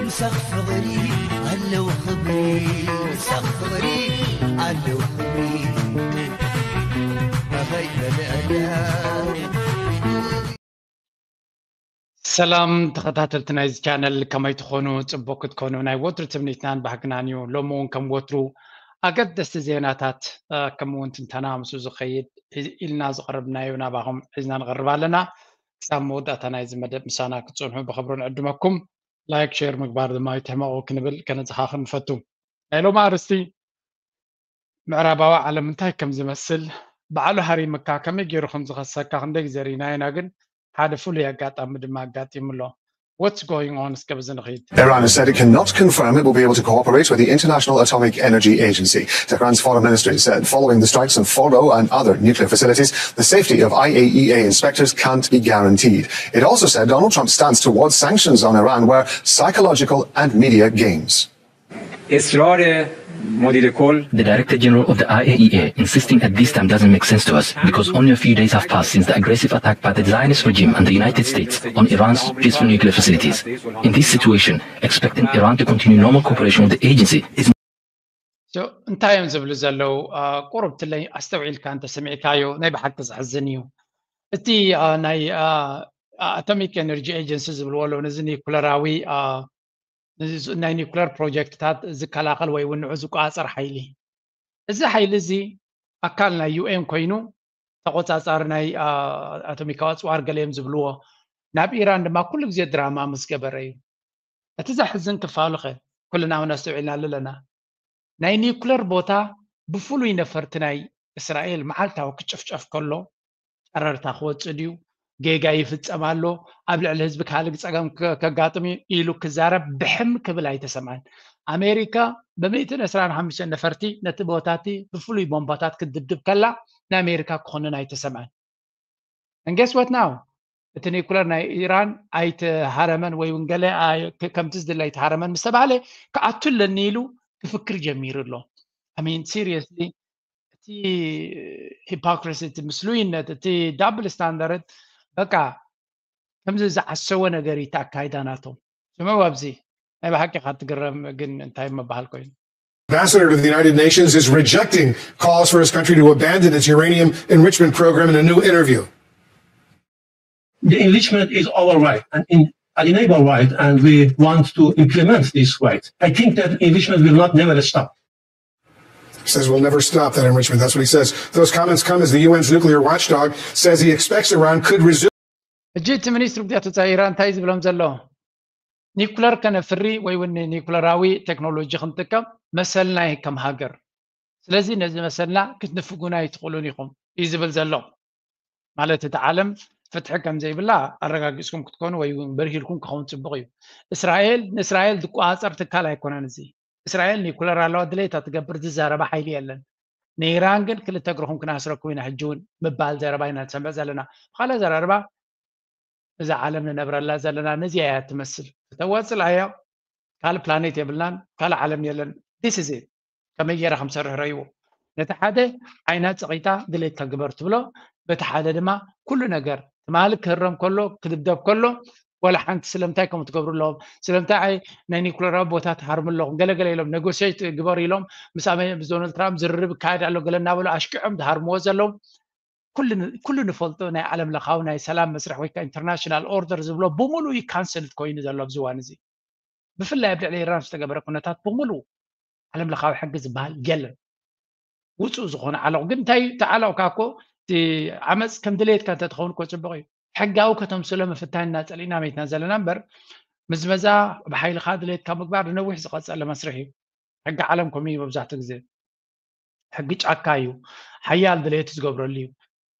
ምሳኽ ፍቕሪ ኣለዎ ክብሪ፣ ምሳኽ ፍቕሪ ኣለዎ ክብሪ። ኣኸይ መለኣያ ሰላም ተኸታተልቲ ናይዚ ቻነል፣ ከመይ ትኾኑ? ጽቡቅ ክትኮኑ ናይ ወትሩ ትምኒትናን ባህግናን እዩ። ሎሚ እውን ከም ወትሩ ኣገደስቲ ዜናታት፣ እ፣ ከምኡ እውን ትንተና ምስኡ ዝኸይድ ኢ-፣ ኢልና ዝቐረብናዮ ናባኹም ሒዝና ንቐርብ ኣለና። ክሳብ መወዳእታ ናይዚ መደብ ምሳና ክትጸንሑ ብኽብሪ ንዕድመኩም። ላይክ፣ ሼር ምግባር ድማ ኣይትሕመቑ ክንብል ከነዘኻኽር ንፈቱ። ናይ ሎሚ ኣርእስቲ ምዕራባዊ ዓለም እንታይ ከም ዝመስል፣ ባዕሉ ሃሪምካ ከመይ ገይሩ ከም ዝኸሰካ ክንደይ ግዜ ርኢናዮ ኢና፣ ግን ሓደ ፍሉይ ኣጋጣሚ ድማ ኣጋጢሙ ኣሎ። What's going on? እስከ ብዚ ንኸይድ። Iran has said it cannot confirm it will be able to cooperate with the International Atomic Energy Agency. Tehran's foreign ministry said following the strikes on Fordow and other nuclear facilities, the safety of I A E A inspectors can't be guaranteed. It also said Donald Trump's stance towards sanctions on Iran were psychological and media games. اصرار مدیر کل The Director General of the I A E A insisting at this time doesn't make sense to us because only a few days have passed since the aggressive attack by the Zionist regime and the United States on Iran's peaceful nuclear facilities. In this situation, expecting Iran to continue normal cooperation with the agency is So፣ እንታይ እዮም ዝብሉ ዘለዉ? አ፣ ቁሩብ ትለይ ኣስተውዒልካ እንተሰሚዕካዮ ናይ ብሓቂ ዘሕዝን እዩ። እቲ፣ አ፣ ናይ፣ አ፣ ኣቶሚክ ኤነርጂ ኤጀንሲ ዝብልዎ ኣለዉ፣ ነዚ ኒኩለራዊ፣ አ፣ ነዚ ዝ-፣ ናይ ኒኩለር ፕሮጀክትታት ዝከላኸል ወይ እውን ንዑ ዝቆጻጸር ሓይሊ። እዚ ሓይሊ እዚ ኣካል ናይ ዩ ኤን ኮይኑ ተቆጻጻሪ ናይ፣ አ፣ ኣቶሚካዊ ኣጽዋር ገለ እዮም ዝብልዎ። ናብ ኢራን ድማ ኩሉ ግዜ ድራማ ምስ ገበረ እዩ። እቲ ዘሕዝን ክፋሉ ኸ ኩልና እውን ኣስተውዒልና ኣለና። ናይ ኒኩለር ቦታ ብፍሉይ ነፈርቲ ናይ እስራኤል መዓልታዊ ክጭፍጨፍ ከሎ ጨረርታ ክወፅእ ድዩ? ጌጋ ይፍፀም ኣሎ፣ ኣብ ልዕሊ ህዝቢ ካልእ ፀገም ከ-፣ ከጋጥም እዩ ኢሉ ክዛረብ ብሕም ክብል ኣይተሰምዐን። ኣሜሪካ ብምእትን ዕስራን ሓሙሽተን ነፈርቲ ነቲ ቦታ እቲ ብፍሉይ ቦምባታት ክትድብድብ ከላ ንኣሜሪካ ክኾንን ኣይተሰምዐን። And guess what now? እቲ ኒኩለር ናይ ኢራን ኣይተሃረመን ወይ እውን ገለ ኣይ-፣ ከ-፣ ከምቲ ዝድለ ኣይተሃረመን ምስ ተባህለ ክኣቱ ኣለኒ ኢሉ ክፍክር ጀሚሩ ኣሎ። I mean, seriously፣ እቲ ሂፖክሪሲ፣ እቲ ምስሉይነት፣ እቲ ዳብል ስታንዳርድ በቃ ከምዚ ዝዓሰወ ነገር እዩ እቲ ኣካይዳ ናቶም። ስምዕዎ ኣብዚ ናይ ብሓቂ ካብ ትግረም ግን እንታይ ምበሃል ኮይኑ። Ambassador to the United Nations is rejecting calls for his country to abandon its uranium enrichment program in a new interview. The enrichment is our right and inalienable right, and we want to implement this right. I think that enrichment will not never stop. He says we'll never stop that enrichment. That's what he says. Those comments come as the U N's nuclear watchdog says he expects Iran could resume. ሕጂ እቲ ሚኒስትሪ ጉዳያት ወፃኢ ኢራን እንታይ ዝብሎም ዘሎ? ኒኩለር ከነፍሪ ወይ እውን ኒኩለራዊ ቴክኖሎጂ ክንጥቀም መሰልና እዩ ከም ሃገር። ስለዚ ነዚ መሰልና ክትንፍጉና ኣይትኽእሉን ኢኹም እዩ ዝብል ዘሎ። ማለት እቲ ዓለም ፍትሒ ከም ዘይብላ ኣረጋጊፅኩም ክትኮኑ ወይ እውን በርሂልኩም ክኸውን ፅቡቕ እዩ። እስራኤል ንእስራኤል ዝቆፃፀር ትካል ኣይኮነን። እዚ እስራኤል ኒኩለር ኣለዋ፣ ድሌታ ትገብር፣ ዝዛረባ ሓይሊ የለን። ንኢራን ግን ክልተ እግርኹም ክናስረኩም ኢና ሕጂ እውን ምባል ዘረባ ኢና ንሰምዕ ዘለና። ብኻልእ ኣዘራርባ እዛ ዓለም ንነብረላ ዘለና ነዚኣ እያ ትመስል። ክተዋፅእ ኣያ ካልእ ፕላኔት የብልናን፣ ካልእ ዓለም የለን። This is it። ከመይ ገይራ ከም ሰርሕ ረእይዎ። ነቲ ሓደ ዓይና ፀቒጣ ድሌትካ ግበር ትብሎ፣ በቲ ሓደ ድማ ኩሉ ነገር ትማሊ ክህረም ከሎ ክድብደብ ከሎ ዋላ ሓንቲ ስለምንታይ ከምኡ ትገብሩ ኣለኹም? ስለምንታይ ኣይ ናይ ኒኩለራዊ ቦታ ትሃርሙ ኣለኹም? ገለ ገለ ኢሎም ኔጎሽት ግበሩ ኢሎም ምስ ኣመ-፣ ምስ ዶናልድ ትራምፕ ዝርርብ ይካየድ ኣሎ ገለ እናበሉ ኣሽኪዖም ዝሃርምዎ ዘለዉ ኩሉ ን-፣ ኩሉ ንፈልጦ ናይ ዓለም ለኻዊ ናይ ሰላም መስርሕ ወይ ከዓ ኢንተርናሽናል ኦርደር ዝብሎ ብምሉኡ እዩ ካንስልድ ኮይኑ ዘሎ ኣብዚ እዋን እዚ። ብፍላይ ኣብ ልዕሊ ኢራን ዝተገበረ ኩነታት ብምሉኡ ዓለም ለኻዊ ሕጊ ዝበሃል የለን። ውፁእ ዝኾነ ዓለቕ ግን እንታይ እዩ? እቲ ዓለቕካ እኮ እቲ ዓመፅ ከም ድሌትካ እንተትኸውን እኮ ፅቡቕ እዩ። ሕጋዊ ከተምስሎ ምፍታን ኢና ፀሊእና መይትና ዘለና እምበር ምዝመዛ ብሓይልኻ ድሌትካ ምግባር ንነዊሕ ዝቐፀለ መስርሕ እዩ። ሕጊ ዓለም ከምኡ እዩ መብዛሕትኡ ግዜ። ሕጊ ጫካ እዩ። ሓያል ድሌቱ ዝገብረሉ እዩ።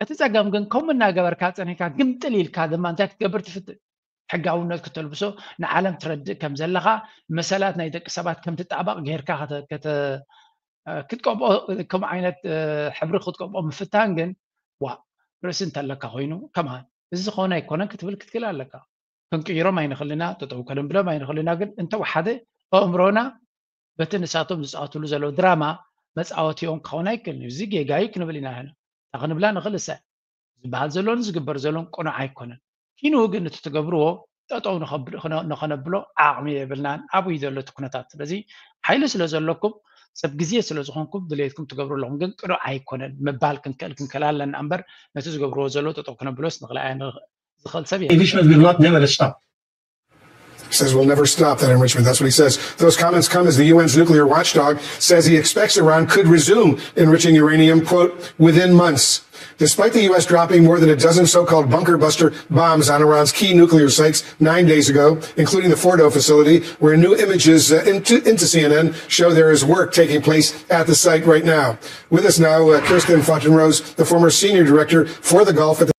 እቲ ፀገም ግን ከምኡ እናገበርካ ፀኒሕካ ግምጥል ኢልካ ድማ እንታይ ክትገብር ትፍትን? ሕጋውነት ክተልብሶ ንዓለም ትረድእ ከም ዘለኻ መሰላት ናይ ደቂ ሰባት ከም ትጣበቕ ጌርካ ከተ-፣ ከተ-፣ እ፣ ክትቀብኦ፣ ከምኡ ዓይነት፣ እ፣ ሕብሪ ክትቀብኦ ምፍታን ግን ዋ ርእሲ እንተለካ ኮይኑ ከማን እዚ ዝኾነ ኣይኮነን ክትብል ክትክእል ኣለካ። ክንቅይሮም ኣይንኽእልና፣ ጠጠው ከነብሎም ኣይንኽእልና፣ ግን እንተወሓደ ኣእምሮና በቲ ንሳቶም ዝፃወትሉ ዘለዉ ድራማ መፃወቲኦም ክኸውን ኣይክእልን እዩ። እዚ ጌጋ እዩ ክንብል ኢና። ሕና እንታይ ክንብላ ንኽእል? እሰ ዝበሃል ዘሎን ዝግበር ዘሎን ቅኑዕ ኣይኮነን። ኪንኡ ግን እቲ ትገብርዎ ጠጠው ንኸነብሎ ዓቕሚ የብልናን። ኣብኡ እዩ ዘሎ እቲ ኩነታት። ስለዚ ሓይሊ ስለ ዘለኩም፣ ሰብ ግዜ ስለ ዝኾንኩም ድሌትኩም ትገብሩ ኣለኹም። ግን ቅኑዕ ኣይኮነን ምባል ክንክእል ክንክእል ኣለና እምበር፣ ነቲ ዝገብርዎ ዘለዉ ጠጠው ክነብሎስ ንኽልኣያ ዝኽእል ሰብ የለን። Enrichment will not never stop. Says we'll never stop that enrichment. That's what he says. Those comments come as the U N's nuclear watchdog says he expects Iran could resume enriching uranium, quote, within months. Despite the U S dropping more than a dozen so called bunker buster bombs on Iran's key nuclear sites nine days ago, including the Fordo facility, where new images uh, into, into C N N show there is work taking place at the site right now. With us now, uh, Kirsten Fontenrose, the former senior director for the Gulf at the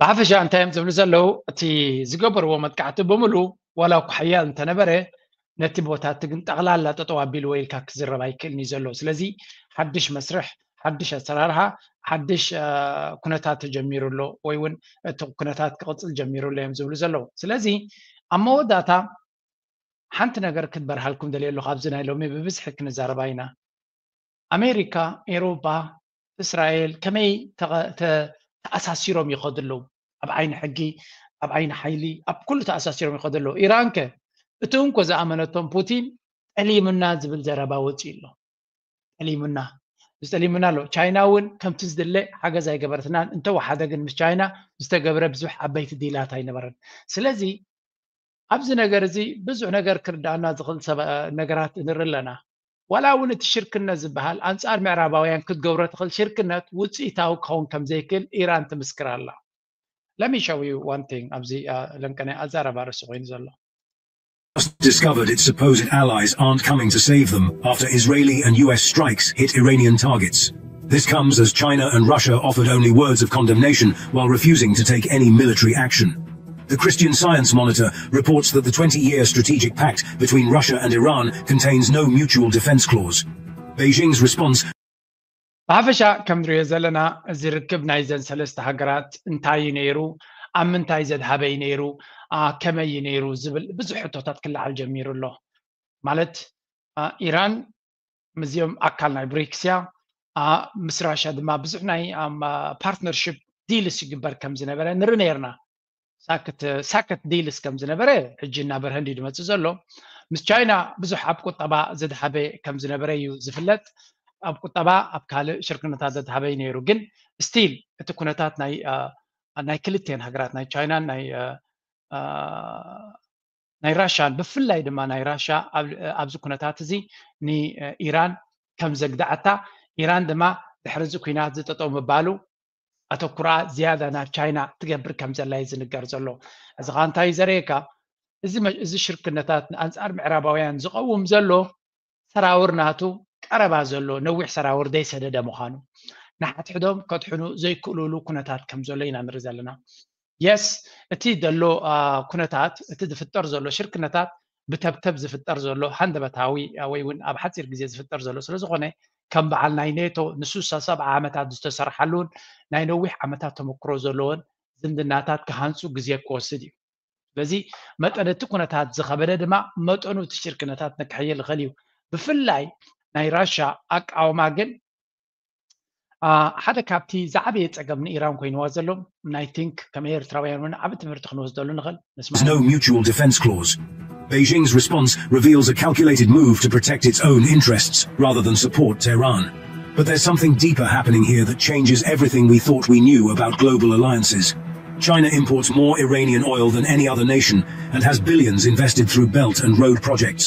ብሓፈሻ እንታይ እዮም ዝብሉ ዘለዉ? እቲ ዝገበርዎ መጥቃዕቲ ብምሉ ዋላ እኳ ሓያል እንተነበረ፣ ነቲ ቦታ እቲ ግን ጠቕላላ ጠጠው ኣቢልዎ ኢልካ ክዝረብ ኣይክእልን እዩ ዘሎ። ስለዚ ሓድሽ መስርሕ፣ ሓድሽ ኣሰራርሓ፣ ሓድሽ ኩነታት ተጀሚሩ ኣሎ ወይ እውን እቲ ኩነታት ክቕፅል ጀሚሩ ኣሎ እዮም ዝብሉ ዘለዉ። ስለዚ ኣብ መወዳእታ ሓንቲ ነገር ክትበርሃልኩም ደልየ ኣለኹ። ኣብዚ ናይ ሎሚ ብብዝሒ ክንዛረባ ኢና። ኣሜሪካ፣ ኤሮፓ፣ እስራኤል ከመይ ተኣሳሲሮም ይኸዱ ኣለዉ? ኣብ ዓይኒ ሕጊ፣ ኣብ ዓይኒ ሓይሊ፣ ኣብ ኩሉ ተኣሳሲሮም ይኸዱ ኣለዉ። ኢራን ከ እቲ እንኮ ዝኣመነቶም ፑቲን ጠሊሙና ዝብል ዘረባ ወፂኡ ኣሎ። ጠሊሙና እዚ ጠሊሙና ኣሎ። ቻይና እውን ከምቲ ዝድለ ሓገዝ ኣይገበረትናን። እንተወሓደ ግን ምስ ቻይና ዝተገብረ ብዙሕ ዓበይቲ ዲላት ኣይነበረን። ስለዚ ኣብዚ ነገር እዚ ብዙሕ ነገር ክርዳኣና ዝኽእል ነገራት ንርኢ ኣለና። ዋላ እውን እቲ ሽርክነት ዝበሃል ኣንጻር ምዕራባውያን ክትገብሮ ትኽእል ሽርክነት ውፅኢታዊ ክኸውን ከም ዘይክእል ኢራን ትምስክር ኣላ። Let me show you one thing ኣብዚ ለንቀናይ ኣዛረባ ርእሲ ኮይኑ ዘሎ discovered its supposed allies aren't coming to save them after Israeli and U S strikes hit Iranian targets. This comes as China and Russia offered only words of condemnation while refusing to take any military action. The Christian Science Monitor reports that the twenty year strategic pact between Russia and Iran contains no mutual defense clause. Beijing's response ብሓፈሻ ከም ንሪኦ ዘለና እዚ ርክብ ናይዘን ሰለስተ ሃገራት እንታይ እዩ ነይሩ፣ ኣብ ምንታይ ዘድሃበ እዩ ነይሩ፣ ከመይ እዩ ነይሩ ዝብል ብዙሕ ሕቶታት ክለዓል ጀሚሩ ኣሎ። ማለት ኢራን ምስዚኦም ኣካል ናይ ብሪክስ እያ፣ ምስ ራሽያ ድማ ብዙሕ ናይ ፓርትነርሽፕ ዲልስ ይግበር ከም ዝነበረ ንርኢ ነይርና። ሳክት ሳክት ዲልስ ከም ዝነበረ ሕጂ እናበርሀ እንዲ ዝመፅእ ዘሎ። ምስ ቻይና ብዙሕ ኣብ ቁጠባ ዘድሃበ ከም ዝነበረ እዩ ዝፍለጥ። ኣብ ቁጠባ ኣብ ካልእ ሽርክነታት ዘድሃበ እዩ ነይሩ። ግን ስቲል እቲ ኩነታት ናይ ናይ ክልቴን ሃገራት ናይ ቻይናን ናይ ናይ ራሽያን ብፍላይ ድማ ናይ ራሽያ ኣብዚ ኩነታት እዚ ንኢራን ከም ዘግድዓታ ኢራን ድማ ድሕሪ እዚ ኩናት ዝጠጠው ምባሉ ኣተኩራ ዝያዳ ናብ ቻይና ትገብር ከም ዘላ እዩ ዝንገር ዘሎ። እዚ ኸዓ እንታይ እዩ ዘርእየካ? እዚ ሽርክነታት ንኣንጻር ምዕራባውያን ዝቐውም ዘሎ ሰራውር ናቱ ቀረባ ዘሎ ነዊሕ ሰራውር ዘይሰደደ ምዃኑ፣ ንሓድሕዶም ከድሕኑ ዘይክእሉሉ ኩነታት ከም ዘሎ ኢና ንርኢ ዘለና። የስ፣ እቲ ዘሎ ኩነታት፣ እቲ ዝፍጠር ዘሎ ሽርክነታት ብተብተብ ዝፍጠር ዘሎ ሃንደበታዊ ወይ እውን ኣብ ሓፂር ግዜ ዝፍጠር ዘሎ ስለ ዝኾነ ከም በዓል ናይ ኔቶ ንስሳ ሰብዓ ዓመታት ዝተሰርሓሉን ናይ ነዊሕ ዓመታት ተመክሮ ዘለዎን ዝምድናታት ክሃንፁ ግዜ ክወስድ እዩ። ስለዚ መጠን እቲ ኩነታት ዝኸበደ ድማ መጠኑ እቲ ሽርክነታት ንክሕይል ይኽእል እዩ። ብፍላይ ናይ ራሻ ኣቃውማ ግን ሓደ ካብቲ ዝዓበየ ፀገም ንኢራን ኮይንዋ ዘሎ ናይ ቲንክ ከም ኤርትራውያን እውን ዓቢ ትምህርቲ ክንወስደሉ ንኽእል ንስማ no mutual defense clause. Beijing's response reveals a calculated move to protect its own interests rather than support Tehran. But there's something deeper happening here that changes everything we thought we knew about global alliances. China imports more Iranian oil than any other nation and has billions invested through Belt and Road projects.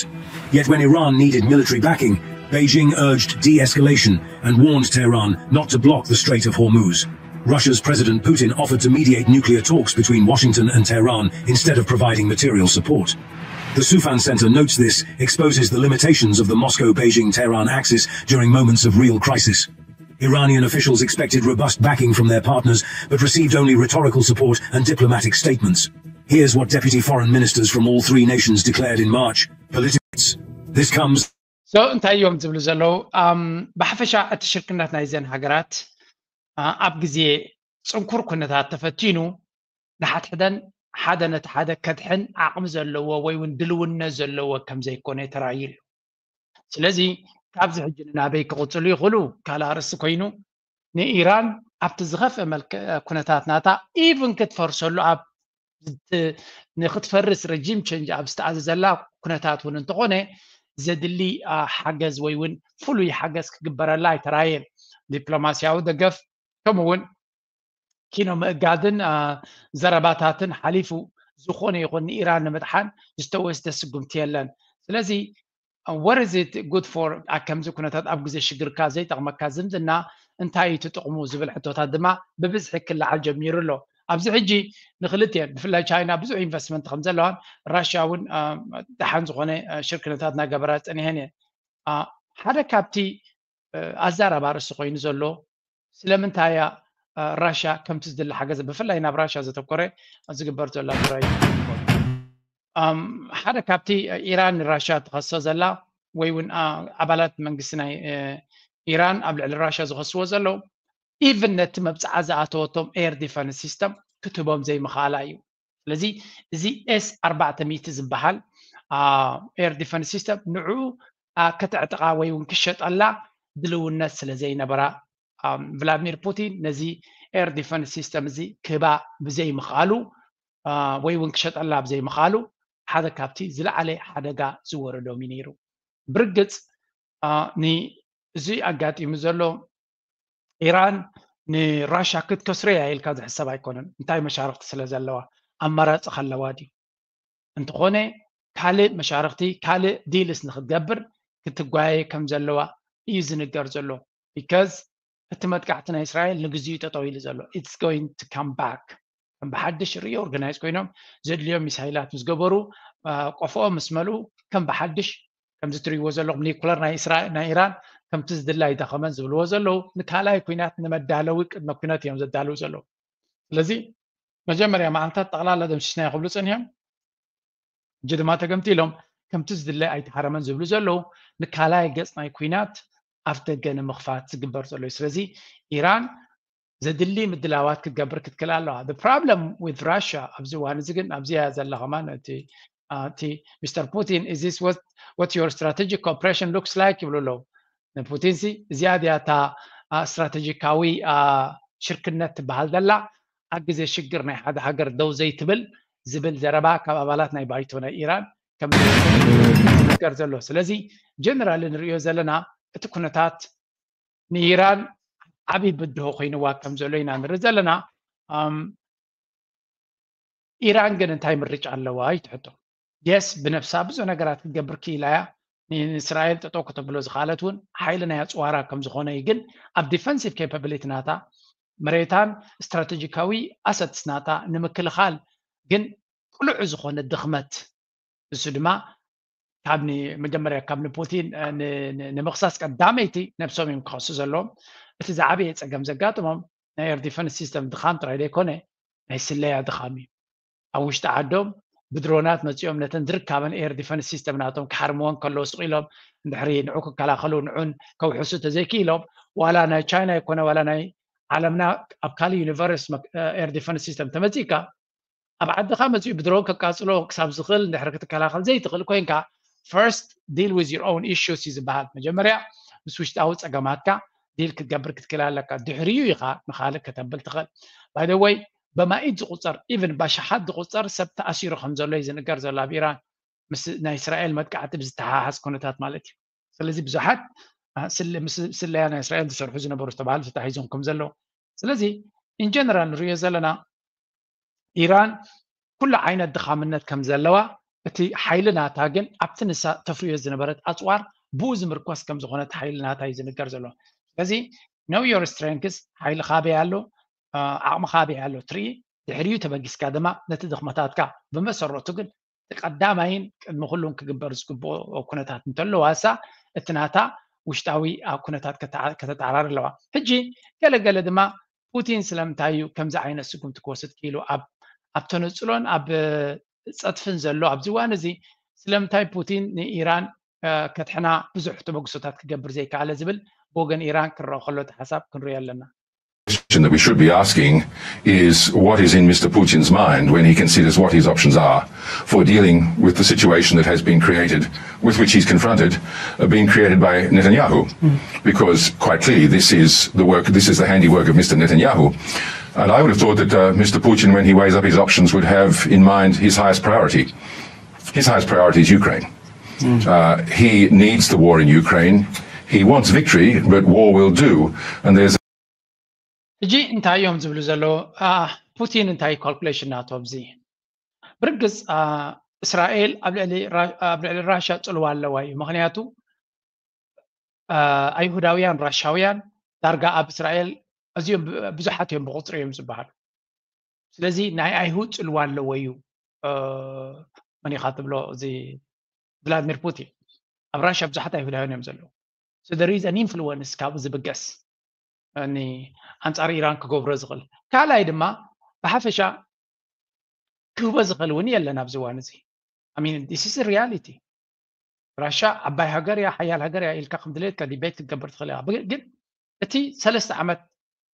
Yet when Iran needed military backing, Beijing urged de escalation and warned Tehran not to block the Strait of Hormuz. Russia's President Putin offered to mediate nuclear talks between Washington and Tehran instead of providing material support. The Soufan Center notes this exposes the limitations of the Moscow Beijing Tehran axis during moments of real crisis. Iranian officials expected robust backing from their partners, but received only rhetorical support and diplomatic statements. Here's what Deputy Foreign Ministers from all three nations declared in March. Politics. This comes. So እንታይ እዮም ዝብሉ ዘለዉ? ብሓፈሻ እቲ ሽርክነት ናይዘን ሃገራት ኣብ ግዜ ፅንኩር ኩነታት ተፈቲኑ ንሓድሕደን ሓደ ነቲ ሓደ ከድሕን ዓቕሚ ዘለዎ ወይ እውን ድልውነት ዘለዎ ከም ዘይኮነ ተራእዩ እዩ። ስለዚ ካብዚ ሕጂ ንናበይ ክቕፅሉ ይኽእሉ ካልእ ኣርእስቲ ኮይኑ ንኢራን ኣብቲ ዝኸፍአ መልክዕ ኩነታት ናታ ኢቭን ክትፈርሰሉ ኣብ ንክትፈርስ ረጂም ቸንጅ ኣብ ዝተኣዘዘላ ኩነታት እውን እንተኾነ ዘድሊ ሓገዝ ወይ እውን ፍሉይ ሓገዝ ክግበረላ ኣይተራየን። ዲፕሎማስያዊ ደገፍ ከምኡ እውን ኪኖ ምእጋድን ዘረባታትን ሓሊፉ ዝኾነ ይኹን ንኢራን ንምድሓን ዝተወስደ ስጉምቲ የለን። ስለዚ what is it good for? ኣብ ከምዚ ኩነታት ኣብ ግዜ ሽግርካ ዘይጠቕመካ ዝምድና እንታይ እዩ እቲ ጥቕሙ ዝብል ሕቶታት ድማ ብብዝሒ ክለዓል ጀሚሩ ኣሎ። ኣብዚ ሕጂ ንክልቲኤን ብፍላይ ቻይና ብዙሕ ኢንቨስትመንት ከም ዘለዋን ራሽያ እውን ደሓን ዝኾነ ሽርክነታት እናገበራ ፀኒሐን እየን። ሓደ ካብቲ ኣዛራቢ ኣርእስቲ ኮይኑ ዘሎ ስለምንታይ እያ ራሽያ ከምቲ ዝድለ ሓገዝ ብፍላይ ናብ ራሽያ ዘተኮረ ዝግበር ዘሎ ጥራይ ሓደ ካብቲ ኢራን ንራሽያ ትኸሶ ዘላ ወይ እውን ኣባላት መንግስቲ ናይ ኢራን ኣብ ልዕሊ ራሽያ ዝኸስዎ ዘለዉ ኢቭን ነቲ መብፅዓ ዝኣተወቶም ኤር ዲፈንስ ሲስተም ክትህቦም ዘይምኽኣላ እዩ። ስለዚ እዚ ኤስ ኣርባዕተ ሚእቲ ዝበሃል ኤር ዲፈንስ ሲስተም ንዕኡ ከተዕጥቓ ወይ እውን ክሸጠላ ድልውነት ስለ ዘይነበራ ቭላድሚር ፑቲን ነዚ ኤር ዲፈንስ ሲስተም እዚ ክህባ ብዘይምኽኣሉ ወይ እውን ክሸጠላ ብዘይምኽኣሉ ሓደ ካብቲ ዝለዓለ ሓደጋ ዝወረዶም እዩ ነይሩ። ብርግፅ እዚ ኣጋጢሙ ዘሎ ኢራን ንራሻ ክትከስሮ እያ ኢልካ ዝሕሰብ ኣይኮነን። እንታይ መሻርክቲ ስለ ዘለዋ ኣማራፂ ከለዋ ድዩ? እንተኾነ ካልእ መሻርክቲ ካልእ ዲልስ ንክትገብር ክትጓየ ከም ዘለዋ እዩ ዝንገር ዘሎ። ቢካዝ እቲ መጥቃዕቲ ናይ እስራኤል ንግዚኡ ጠጠው ኢሉ ዘሎ it's going to come back ከም ብሓድሽ ሪኦርጋናይዝ ኮይኖም ዘድልዮም ሚሳይላት ምስ ገበሩ ቆፎኦም ምስ መልኡ ከም ብሓድሽ ከምዚ ትሪእዎ ዘለኹም ኒኩለር ናይ ኢራን ከምቲ ዝድላ ኣይደኸመን ዝብልዎ ዘለዉ ንካልኣይ ኩናት ንመዳለዊ ቅድመ ኩነት እዮም ዘዳልው ዘለዉ። ስለዚ መጀመርያ መዓልታት ጠቕላላ ደምሲስናዮ ክብሉ ፀኒሖም ሕጂ ድማ ተገምጢሎም ከምቲ ዝድለ ኣይተሃረመን ዝብሉ ዘለዉ ንካልኣይ ገፅ ናይ ኩናት ኣፍ ደገ ንምኽፋት ዝግበር ዘሎ እዩ። ስለዚ ኢራን ዘድሊ ምድላዋት ክትገብር ክትክእል ኣለዋ። The problem with Russia ኣብዚ እዋን እዚ ግን ኣብዚያ ዘላ ከማን እቲ እቲ ሚስተር ፑቲን is this what your strategic cooperation looks like ይብሉ ኣለዉ። ንፑቲን ሲ እዚኣ ድያ እታ ስትራቴጂካዊ ሽርክነት ትበሃል ዘላ ኣብ ግዜ ሽግር ናይ ሓደ ሃገር ደው ዘይትብል ዝብል ዘረባ ካብ ኣባላት ናይ ባይቶ ናይ ኢራን ከም ዝነገር ዘሎ። ስለዚ ጀነራል ንሪኦ ዘለና እቲ ኩነታት ንኢራን ዓብዪ ብድሆ ኮይንዋ ከም ዘሎ ኢና ንርኢ ዘለና። ኢራን ግን እንታይ ምርጫ ኣለዋ እዩ ትሕቶ። የስ ብነብሳ ብዙሕ ነገራት ክትገብር ክኢላ እያ። ንእስራኤል ጠጠው ከተብሎ ዝኽኣለት እውን ሓይሊ ናይ ኣፅዋራ ከም ዝኾነ እዩ። ግን ኣብ ዲፈንሲቭ ኬፓብሊቲ ናታ መሬታን ስትራቴጂካዊ ኣሰትስ ናታ ንምክልኻል ግን ቅሉዕ ዝኾነ ድኽመት እሱ ድማ ካብ መጀመርያ ካብ ንፑቲን ንምኽሳስ ቀዳመይቲ ነብሶም እዮም ክኸሱ ዘለዎም። እቲ ዝዓበየ ፀገም ዘጋጥሞም ናይ ኤር ዲፈንስ ሲስተም ድኻም ጥራይ ዘይኮነ ናይ ስለያ ድኻም እዩ። ኣብ ውሽጢ ዓዶም ብድሮናት መፂኦም ነተን ዝርካበን ኤር ዲፈንስ ሲስተም ናቶም ክሓርምዎን ከለዉ ስቕ ኢሎም እንድሕሪ ንዑ ክከላኸሉ ንዑን ከውሕሱ ተዘይክኢሎም ዋላ ናይ ቻይና ይኮነ ዋላ ናይ ዓለምና ኣብ ካልእ ዩኒቨርስ ኤር ዲፈንስ ሲስተም ተመፂእካ ኣብ ዓድኻ መፂኡ ብድሮን ከቃፅሎ ክሳብ ዝኽእል እንድሕሪ ክትከላኸል ዘይትኽእል ኮይንካ first deal with your own issues እዩ ዝበሃል። መጀመርያ ምስ ውሽጣዊ ፀገማትካ ዲል ክትገብር ክትክእል ኣለካ። ድሕሪኡ ኢኻ ንኻልእ ከተብል ትኽእል። By the way በማኢት ዝቁፀር ኢቭን ባሽሓት ዝቁፀር ሰብ ተኣሲሩ ከም ዘሎ እዩ ዝንገር ዘሎ ኣብ ኢራን ምስ ናይ እስራኤል መጥቃዕቲ ብዝተሓሓዝ ኩነታት ማለት እዩ። ስለዚ ብዙሓት ስለያ ናይ እስራኤል ዝሰርሑ ዝነበሩ ዝተባሃሉ ተታሒዞም ከም ዘለዉ ስለዚ in general ንሪኦ ዘለና ኢራን ኩሉ ዓይነት ድኻምነት ከም ዘለዋ እቲ ሓይሊ ናታ ግን ኣብቲ ንሳ ተፍርዮ ዝነበረት ኣፅዋር ብኡ ዝምርኮስ ከም ዝኾነ እቲ ሓይሊ ናታ እዩ ዝንገር ዘሎ። ስለዚ know your strengths ሓይልኻ ኣበይ ኣሎ ዓቕምኻ ኣበይ ኣሎ ትርኢ ድሕሪኡ ተበጊስካ ድማ ነቲ ድኽመታትካ ብመሰረቱ ግን እቲ ቀዳማይን ቅድሚ ኩሉን ክግበር ዝግብኦ ኩነታት እንተለዋ እሳ እቲ ናታ ውሽጣዊ ኩነታት ከተተዓራሪ ኣለዋ። ሕጂ ገለገለ ድማ ፑቲን ስለምንታይ እዩ ከምዚ ዓይነት ስጉምቲ ክወስድ ክኢሉ ኣብ ተነፅሎን ኣብ ፀጥፍን ዘሎ ኣብዚ እዋን እዚ ስለምንታይ ፑቲን ንኢራን ከድሕና ብዙሕ ተበግሶታት ክገብር ዘይከኣለ ዝብል ብወገን ኢራን ክረአ ከሎ እቲ ሓሳብ ክንሪኦ ኣለና። question that we should be asking is what is in Mister Putin's mind when he considers what his options are for dealing with the situation that has been created, with which he's confronted, uh, being created by Netanyahu. Because quite clearly, this is the work, this is the handiwork of Mister Netanyahu. And I would have thought that uh, Mr. Putin, when he weighs up his options, would have in mind his highest priority. His highest priority is Ukraine. Uh, he needs the war in Ukraine. He wants victory, but war will do. And there's ሕጂ እንታይ እዮም ዝብሉ ዘለዉ? አ፣ ፑቲን እንታይ ካልኩሌሽን ናቶ ኣብዚ? ብርግጽ፣ አ፣ እስራኤል ኣብ ልዕሊ ራ-፣ ኣብ ልዕሊ ራሻ ጽልዋ ኣለዋ እዩ። ምኽንያቱ፣ አ፣ ኣይሁዳውያን ራሻውያን ዳርጋ ኣብ እስራኤል ኣዝዮም ብ-፣ ብዙሓት እዮም ብቁጽሪ እዮም ዝበሃሉ። ስለዚ ናይ ኣይሁድ ጽልዋ ኣለዎ እዩ። አ፣ መን ኢኻ ትብሎ? እዚ ቭላድሚር ፑቲን። ኣብ ራሻ ብዙሓት ኣይሁዳውያን እዮም ዘለዉ። So there is an influence ካብኡ ዝብገስ፣ እኒ ኣንጻር ኢራን ክገብሮ ዝኽእል። ካልኣይ ድማ ብሓፈሻ ክህቦ ዝኽእል እውን የለን ኣብዚ እዋን እዚ። I mean, this is reality. ራሻ ዓባይ ሃገር እያ፣ ሓያል ሃገር እያ ኢልካ ከም ድሌትካ ዲቤት ክትገብር ትኽእል እያ። ብ-፣ ግን እቲ ሰለስተ ዓመት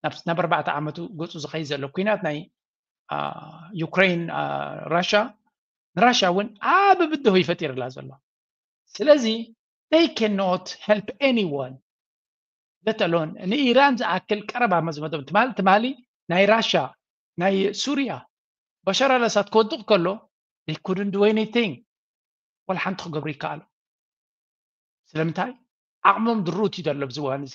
ናብ፣ ናብ ኣርባዕተ ዓመቱ ገጹ ዝኸይድ ዘሎ ኲናት ናይ፣ አ፣ ዩክሬን፣ አ፣ ራሻ፣ ንራሻ እውን ዓቢ ብድሆ ይፈጢርላ ዘሎ። ስለዚ they cannot help anyone, let alone ንኢራን ዝኣክል ቀረባ መዝመቶም። ትማል-፣ ትማሊ ናይ ራሻ፣ ናይ ሱርያ፣ በሻር ኣልኣሳድ ክወድቕ ከሎ they couldn't do anything። ወላ ሓንቲ ክገብሩ ይከኣሉ። ስለምንታይ? ዓቕሞም ድሩት እዩ ዘሎ ኣብዚ እዋን እዚ።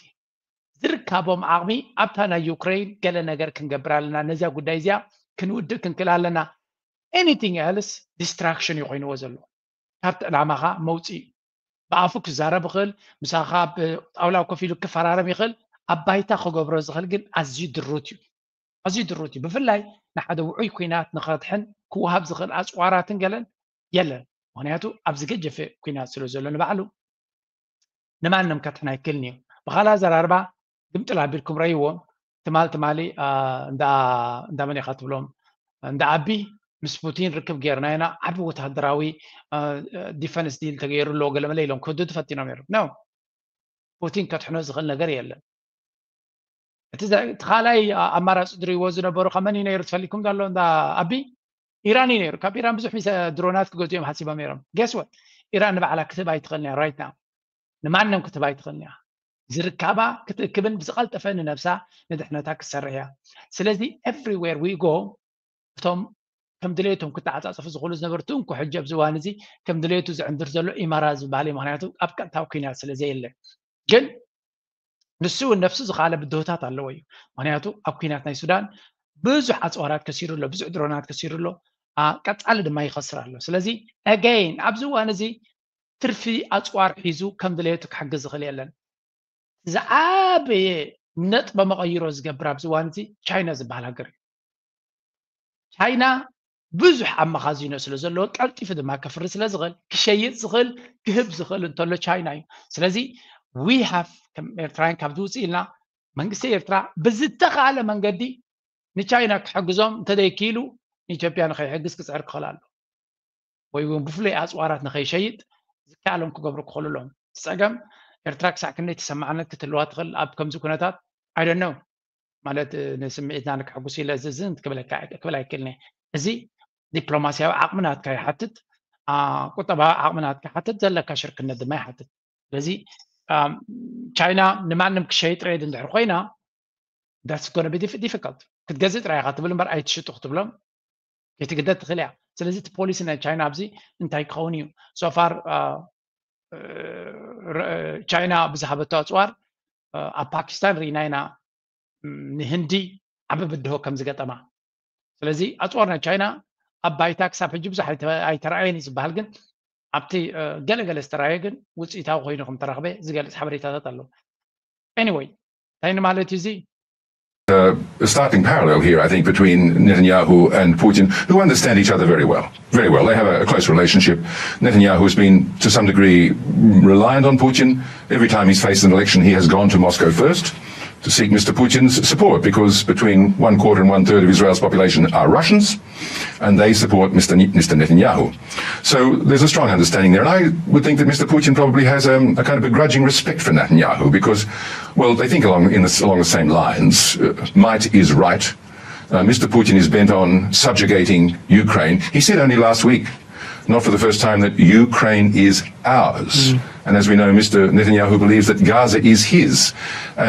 ዝርካቦም ዓቕሚ ኣብታ ናይ ዩክሬን ገለ ነገር ክንገብር ኣለና፣ ነዚያ ጉዳይ እዚኣ ክንውድእ ክንክእል ኣለና። Anything else distraction እዩ ኮይንዎ ዘሎ። ካብቲ ዕላማኻ መውፅኢ እዩ። ብኣፉ ክዛረብ ይኽእል፣ ምሳኻ ኣብ ጣውላ ኮፍ ኢሉ ክፈራረም ይኽእል፣ ኣብ ባይታ ክገብሮ ዝኽእል ግን ኣዝዩ ድሩት እዩ። ኣዝዩ ድሩት እዩ። ብፍላይ ንሓደ ውዑይ ኲናት ንኸድሕን ክወሃብ ዝኽእል ኣፅዋራትን ገለን የለን። ምኽንያቱ ኣብዚ ገጀፈ ኲናት ስለ ዘሎ ንባዕሉ ንማንም ከድሕን ኣይክእልን እዩ። ብኻልእ ኣዘራርባ ግምጥል ኣቢልኩም ረእይዎ። ትማል ትማሊ፣ አ፣ እንዳ፣ እንዳ መን ኢኻ ትብሎም፣ እንዳ ኣቢ ምስ ፑቲን ርክብ ጌርና ኢና፣ ዓቢ ወታደራዊ፣ አ፣ ዲፈንስ ዲል ተገይሩ ኣሎ ገለመለ ኢሎም ክህድዱ ፈቲኖም ነይሮም። ኖ፣ ፑቲን ከድሕኖ ዝኽእል ነገር የለን። እቲ ዘ-፣ እቲ ካልኣይ፣ አ-፣ ኣማራጺ ዝርእይዎ ዝነበሩ ካብ መን እዩ ነይሩ ትፈልኩም ዘሎ? እንዳ ኣቢ ኢራን እዩ ነይሩ። ካብ ኢራን ብዙሕ ሚሳ-፣ ድሮናት ክገዝኡ እዮም ሓሲቦም ነይሮም። Guess what? ኢራን ንባዕላ ክትህብ ኣይትኽእልን እያ right now። ንማንም ክትህብ ኣይትኽእልን እያ። ዝርካባ ክትእክብን ብዝቐልጠፈ ንነብሳ ንድሕነታ ክትሰርሕ እያ። ስለዚ everywhere we go እቶም ከም ድሌቶም ክተዓጻጸፉ ዝኽእሉ ዝነበሩ ትንኩ ሕጂ ኣብዚ እዋን እዚ ከም ድሌቱ ዝዕንድር ዘሎ ኢማራ ዝበሃል እዩ። ምኽንያቱ ኣብ ቀጥታዊ ኲናት ስለ ዘየለ። ግን ንሱ እውን ነፍሱ ዝኸኣለ ብድሆታት ኣለዎ እዩ። ምኽንያቱ ኣብ ኲናት ናይ ሱዳን ብዙሕ ኣጽዋራት ከሲሩ ኣሎ፣ ብዙሕ ድሮናት ከሲሩ ኣሎ፣ አ፣ ቀጻሊ ድማ ይኸስር ኣሎ። ስለዚ again ኣብዚ እዋን እዚ ትርፊ ኣጽዋር ሒዙ ከም ድሌቱ ክሕግዝ ዝኽእል የለን። ዝዓበየ ነጥበ መቐይሮ ዝገብር ኣብዚ እዋን እዚ ቻይና ዝበሃል ሃገር እዩ። ቻይና ብዙሕ ኣብ መኻዚኖ ስለ ዘለዎ ቀልጢፉ ድማ ከፍሪ ስለ ዝኽእል ክሸይጥ ዝኽእል ክህብ ዝኽእል እንተሎ ቻይና እዩ። ስለዚ we have ከም ኤርትራውያን ካብ ዝውፅእ ኢልና መንግስቲ ኤርትራ ብዝተኻእለ መንገዲ ንቻይና ክሕግዞም እንተዘይክኢሉ ንኢትዮጵያ ንኸይሕግዝ ክፅዕር ክኽእል ኣሎ። ወይ እውን ብፍሉይ ኣፅዋራት ንኸይሸይጥ ዝከኣሎም ክገብሩ ክኽእሉ ኣለዎም። እቲ ፀገም ኤርትራ ክሳዕ ክንደይ ተሰማዕነት ክትህልዋ ትኽእል ኣብ ከምዚ ኩነታት I don't know። ማለት፣ እ፣ ንስምዒትና ንክሕጉስ ኢለ እዚ፣ እዚ ክብለካ፣ ክብል ኣይክእልን እየ። እዚ ዲፕሎማስያዊ ዓቕሚ ናትካ ይሓትት፣ አ፣ ቁጠባዊ ዓቕሚ ናትካ ይሓትት፣ ዘለካ ሽርክነት ድማ ይሓትት። ስለዚ፣ ኣም፣ ቻይና ንማንም ክሸይጥ ሬድ እንድሕር ኮይና that's gonna be diffi-፣ difficult። ክትገዝእ ጥራይ ኢኻ ትብል እምበር ኣይትሽጡ ክትብሎም ከይትግደድ ትኽእል እያ። ስለዚ እቲ ፖሊሲ ናይ ቻይና ኣብዚ እንታይ ክኸውን እዩ? So far፣ አ፣ ር-፣ ቻይና ብዝሃበቶ ኣፅዋር፣ አ፣ ኣብ ፓኪስታን ርኢና ኢና፣ ም፣ ንህንዲ ዓቢ ብድሆ ከም ዝገጠማ። ስለዚ ኣፅዋር ናይ ቻይና ኣብ ባይታ ክሳብ ሕጂ ብዙሕ ኣይተ-፣ ኣይተረኣየን እዩ ዝበሃል፣ ግን ኣብቲ፣ አ፣ ገለገለ ዝተረኣየ ግን ውፅኢታዊ ኮይኑ ከም ተረኽበ ዝገልፅ ሓበሬታታት ኣለዉ። Anyway፣ እንታይ ንማለት እዩ እዚ? A startling parallel here, I think, between Netanyahu and Putin, who understand each other very well. Very well. They have a, a close relationship. Netanyahu has been, to some degree, reliant on Putin. Every time he's faced an election, he has gone to Moscow first to seek Mister Putin's support, because between one quarter and one third of Israel's population are Russians, and they support Mister Ni-, Mister Netanyahu. So there's a strong understanding there. And I would think that Mister Putin probably has, um, a kind of begrudging respect for Netanyahu because, well, they think along, in the, along the same lines. Uh, might is right. Uh, Mister Putin is bent on subjugating Ukraine. He said only last week, not for the first time, that Ukraine is ours. And as we know, Mister Netanyahu believes that Gaza is his.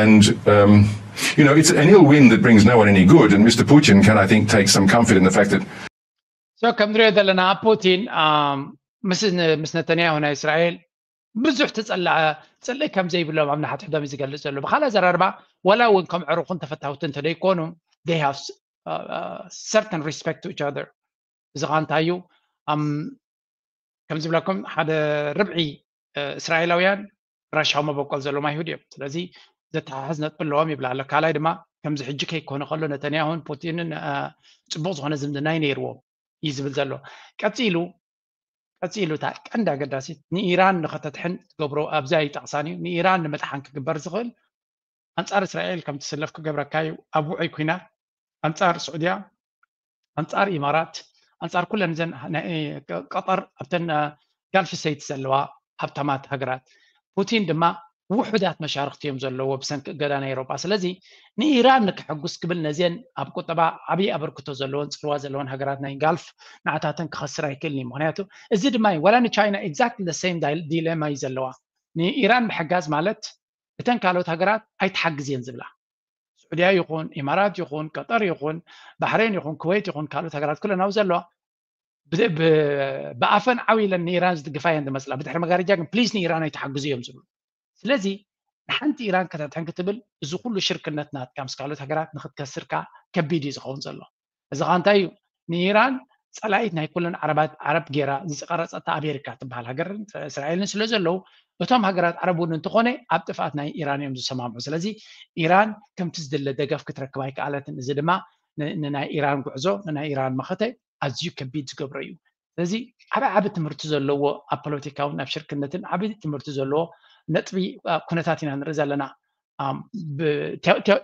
And, um, You know, it's an ill wind that brings no one any good, and Mr. Putin can, I think, take some comfort in the fact that so ከም ንሪኦ ዘለና ፑቲን ምስ ነተንያሁ ናይ እስራኤል ብዙሕ ትፅልኢ ከም ዘይብሎም ኣብ ንሓትሕዶም እዩ ዝገልፅ ዘሎ። ብካልእ ኣዘራርባ ዋላ እውን ከም ዕሩኽን ተፈታውትን እንተደይኮኑ they have certain respect to each other። እዚ ከዓ እንታይ እዩ? ከም ዝብለኩም ሓደ ርብዒ እስራኤላውያን ራሻዊ መበቆል ዘለዎም ኣይሁድ እዮም። ስለዚ ዘተሓሕዝ ነጥቢ ኣለዎም ይብላ ኣሎ። ካልኣይ ድማ ከምዚ ሕጂ ከይኮነ ከሎ ነተንያሁን ፑቲንን ፅቡቕ ዝኾነ ዝምድና እዩ ነይርዎም እዩ ዝብል ዘሎ። ቀፂሉ ቀፂሉ እታ ቀንዲ ኣገዳሲት ንኢራን ንኸተድሕን ትገብሮ ኣብዚኣ ይጠቕሳን እዩ። ንኢራን ንምድሓን ክግበር ዝኽእል ኣንጻር እስራኤል ከም ትስለፍ ክገብረካ እዩ። ኣብ ውዑይ ኲናት ኣንጻር ስዑድያ፣ ኣንጻር ኢማራት፣ ኣንጻር ኩለን እዘን ቀጠር ኣብተን ጋልፍ ስተይትስ ዘለዋ ሃብታማት ሃገራት። ፑቲን ድማ ውሑዳት መሻርክቲ እዮም ዘለዎ ብሰንኪ እገዳ ናይ ኤውሮጳ። ስለዚ ንኢራን ንክሕጉስ ክብል ነዚአን ኣብ ቁጠባ ዓብዪ ኣበርክቶ ዘለዎን ፅልዋ ዘለዎን ሃገራት ናይ ጋልፍ ንዓታተን ክኸስር ኣይክእልን እዩ። ምክንያቱ እዚ ድማ እዩ ዋላ ንቻይና exactly the same dilemma እዩ ዘለዋ። ንኢራን ምሕጋዝ ማለት እተን ካልኦት ሃገራት ኣይትሓግዝ እየን ዝብላ። ስዑድያ ይኹን ኢማራት ይኹን ቀጠር ይኹን ባሕሬን ይኹን ኩወይት ይኹን ካልኦት ሃገራት ኩለን ኣብ ዘለዋ ብኣፈን ዓው ኢለን ንኢራን ዝድግፋ እየን ዝመስላ። ብድሕሪ መጋረጃ ግን ፕሊዝ ንኢራን ኣይትሓግዙ እዮም ዝብሉ። ስለዚ ንሓንቲ ኢራን ከተድሕን ክትብል እዚ ኩሉ ሽርክነት ናትካ ምስ ካልኦት ሃገራት ንክትከስርካ ከቢድ እዩ ዝኸውን ዘሎ። እዚ ከዓ እንታይ እዩ? ንኢራን ፀላኢት ናይ ኩለን ዓረባት ዓረብ ገይራ ዝቀረፀታ ኣሜሪካ ትበሃል ሃገርን እስራኤልን ስለ ዘለዉ እቶም ሃገራት ዓረብ እውን እንተኾነ ኣብ ጥፍኣት ናይ ኢራን እዮም ዝሰማምዑ። ስለዚ ኢራን ከምቲ ዝድለ ደገፍ ክትረክብ ኣይከኣለትን። እዚ ድማ ንናይ ኢራን ጉዕዞ ንናይ ኢራን መኸተ ኣዝዩ ከቢድ ዝገብሮ እዩ። ስለዚ ዓቢ ዓቢ ትምህርቲ ዘለዎ ኣብ ፖለቲካውን ኣብ ሽርክነትን ዓቢ ትምህርቲ ዘለዎ ነጥቢ ኩነታት ኢና ንርኢ ዘለና።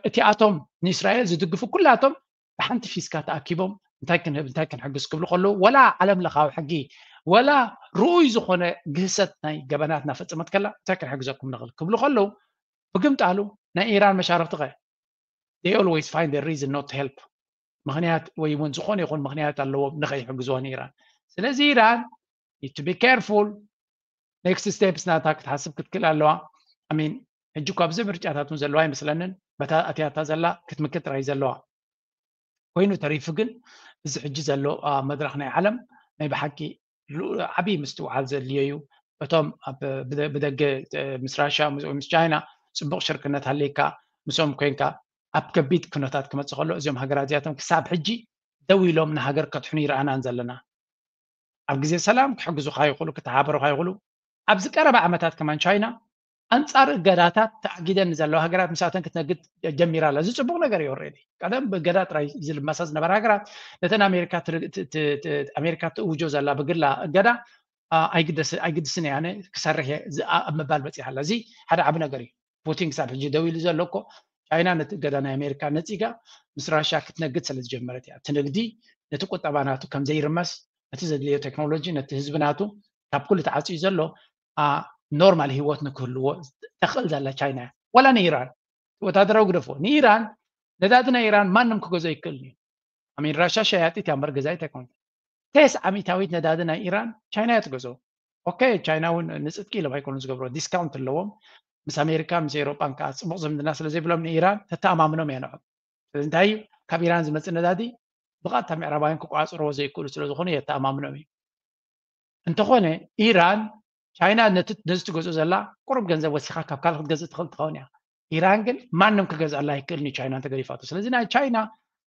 እቲኣቶም ንእስራኤል ዝድግፉ ኩላቶም ብሓንቲ ፊስካ ተኣኪቦም እንታይ ክንህብ እንታይ ክንሕግዝ ክብሉ ከለዉ ወላ ዓለም ለኻዊ ሕጊ ወላ ርኡይ ዝኾነ ግህሰት ናይ ገበናት እናፈፀመት ከላ እንታይ ክንሕግዘኩም ንኽእል ክብሉ ከለዉ ብግምጣሉ ናይ ኢራን መሻርክቲ ኸ they always find a reason not to help ምክንያት ወይ እውን ዝኾነ ይኹን ምክንያት ኣለዎም ንኸይሕግዝዋ ንኢራን። ስለዚ ኢራን to be careful next steps ናታ ክትሓስብ ክትክእል ኣለዋ። I mean ሕጂ እኳ ብዙሕ ምርጫታት እውን ዘለዋ ኣይመስለንን። በታ ኣትያታ ዘላ ክትምክት ጥራይ ዘለዋ ኮይኑ ተሪፉ ግን እዚ ሕጂ ዘሎ መድረኽ ናይ ዓለም ናይ ብሓቂ ዓብዪ ምስትውዓል ዘድልዮ እዩ። እቶም ብደገ ምስ ራሽያ ምስ ቻይና ፅቡቕ ሽርክነት ሃልይካ ምስኦም ኮይንካ ኣብ ከቢድ ኩነታት ክመፅእ ከሎ እዚኦም ሃገራት እዚኣቶም ክሳብ ሕጂ ደው ኢሎም ንሃገር ከድሕኑ ይረኣናን ዘለና። ኣብ ግዜ ሰላም ክሕግዙካ ይኽእሉ፣ ክተሓባበሩካ ይኽእሉ። ኣብዚ ቀረባ ዓመታት ከማን ቻይና ኣንጻር እገዳታት ተኣጊደን ንዘለዋ ሃገራት ምስኣተን ክትነግድ ጀሚራ ኣላ። እዚ ጽቡቕ ነገር እዩ። ኦልሬዲ ቀደም ብእገዳ ጥራይ ዝልመሳ ዝነበራ ሃገራት ነተን ኣሜሪካ ኣሜሪካ ትእውጆ ዘላ ብግላ እገዳ ኣይግድስን እየ ኣነ ክሰርሕ እየ ኣብ ምባል በጺሓ ኣላ። እዚ ሓደ ዓቢ ነገር እዩ። ፑቲን ክሳብ ሕጂ ደው ኢሉ ዘሎ እኮ ቻይና ነቲ እገዳ ናይ ኣሜሪካ ነጺጋ ምስ ራሽያ ክትነግድ ስለ ዝጀመረት እያ። እቲ ንግዲ ነቲ ቁጠባ ናቱ ከም ዘይርመስ ነቲ ዘድልዮ ቴክኖሎጂ ነቲ ህዝቢ ናቱ ካብ ኩሉ ተዓፅዩ ዘሎ ኖርማል ህይወት ንክህልዎ ተኽእል ዘላ ቻይና እያ። ዋላ ንኢራን ወታደራዊ ግደፎ ንኢራን ነዳዲ ናይ ኢራን ማንም ክገዞ ይክእል እዩ። ኣሚን ራሻ ሸያጢት እያ እምበር ገዛኢት ኣይኮነት። ቴስ ዓሚታዊት ነዳዲ ናይ ኢራን ቻይና እያ ትገዞ። ኦኬ ቻይና እውን ንፅድቂ ኢሎም ኣይኮኑ ዝገብሮ ዲስካውንት ኣለዎም ምስ ኣሜሪካ ምስ ኤሮጳን ከዓ ፅቡቅ ዝምድና ስለ ዘይብሎም ንኢራን ተተኣማምኖም እያ ንዖም። ስለዚ እንታይ እዩ ካብ ኢራን ዝመፅእ ነዳዲ ብቐጥታ ምዕራባውያን ክቋፅርዎ ዘይክእሉ ስለ ዝኾኑ የተኣማምኖም እዩ። እንተኾነ ኢራን ቻይና ነዚ ትገዝኦ ዘላ ቁሩብ ገንዘብ ወሲኻ ካብ ካልእ ክትገዝእ ትኽእል ትኸውን እያ። ኢራን ግን ማንም ክገዝኣላ ኣይክእልን እዩ ቻይና እንተገዲፋቶ። ስለዚ ናይ ቻይና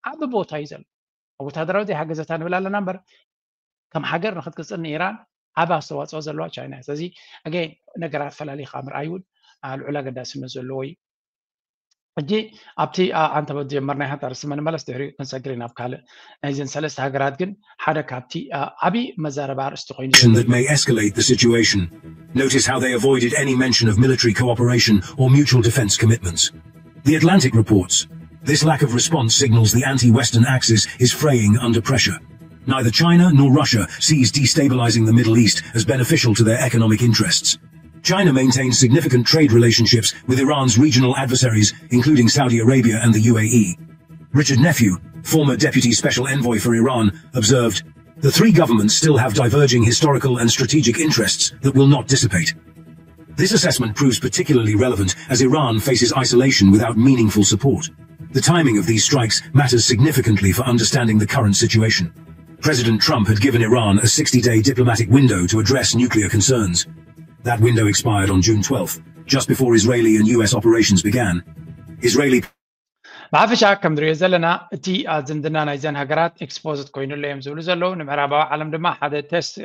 ዓቢ ቦታ እዩ ዘሎ። ኣብ ወታደራዊ ዘይሓገዘታ ንብል ኣለና እምበር ከም ሃገር ንክትቅፅል ንኢራን ዓቢ ኣስተዋፅኦ ዘለዋ ቻይና እያ። ስለዚ ኣገ ነገራት ፈላሊኻ ምርኣይ እውን ልዑል ኣገዳስነት ዘለዎ እዩ። ሕጂ ኣብቲ ኣንተ ጀመርናይ ሃንታ ርእሲ መንመለስ ድሕሪኡ ክንሰግር ኢና ኣብ ካልእ ናይዘን ሰለስተ ሃገራት ግን ሓደ ካብቲ ዓቢ መዛረቢ ኣርእስቲ ኮይኑ that may escalate the situation. Notice how they avoided any mention of military cooperation or mutual defense commitments. The Atlantic reports this lack of response signals the anti Western axis is fraying under pressure. Neither China nor Russia sees destabilizing the Middle East as beneficial to their economic interests. China maintains significant trade relationships with Iran's regional adversaries, including Saudi Arabia and the U A E. Richard Nephew, former deputy special envoy for Iran, observed, the three governments still have diverging historical and strategic interests that will not dissipate. This assessment proves particularly relevant as Iran faces isolation without meaningful support. The timing of these strikes matters significantly for understanding the current situation. President Trump had given Iran a sixty day diplomatic window to address nuclear concerns. That window expired on June twelfth, just before Israeli and U S operations began. Israeli ብሓፈሻ ከም ንሪኦ ዘለና እቲ ዝምድና ናይዘን ሃገራት exposed ኮይኑሎ እዮም ዝብሉ ዘለዉ። ንምዕራባዊ ዓለም ድማ ሓደ ቴስት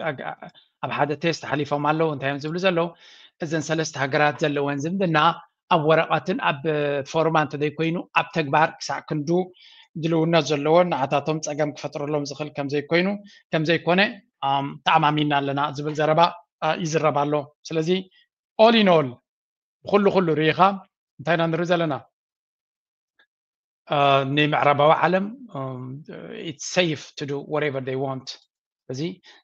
ኣብ ሓደ ቴስት ሓሊፎም ኣለዉ። እንታይ እዮም ዝብሉ ዘለዉ? እዘን ሰለስተ ሃገራት ዘለወን ዝምድና ኣብ ወረቐትን ኣብ ፎርማ እንተዘይኮይኑ ኣብ ተግባር ክሳዕ ክንዱ ድልውነት ዘለዎን ንዓታቶም ፀገም ክፈጥረሎም ዝኽእል ከምዘይኮይኑ ከምዘይኮነ ተኣማሚና ኣለና ዝብል ዘረባ ይዝረብ ኣሎ። ስለዚ all in all ብኩሉ ኩሉ ርኢኻ እንታይ ኢና ንርኢ ዘለና? ንምዕራባዊ ዓለም it's safe to do whatever they want። እዚ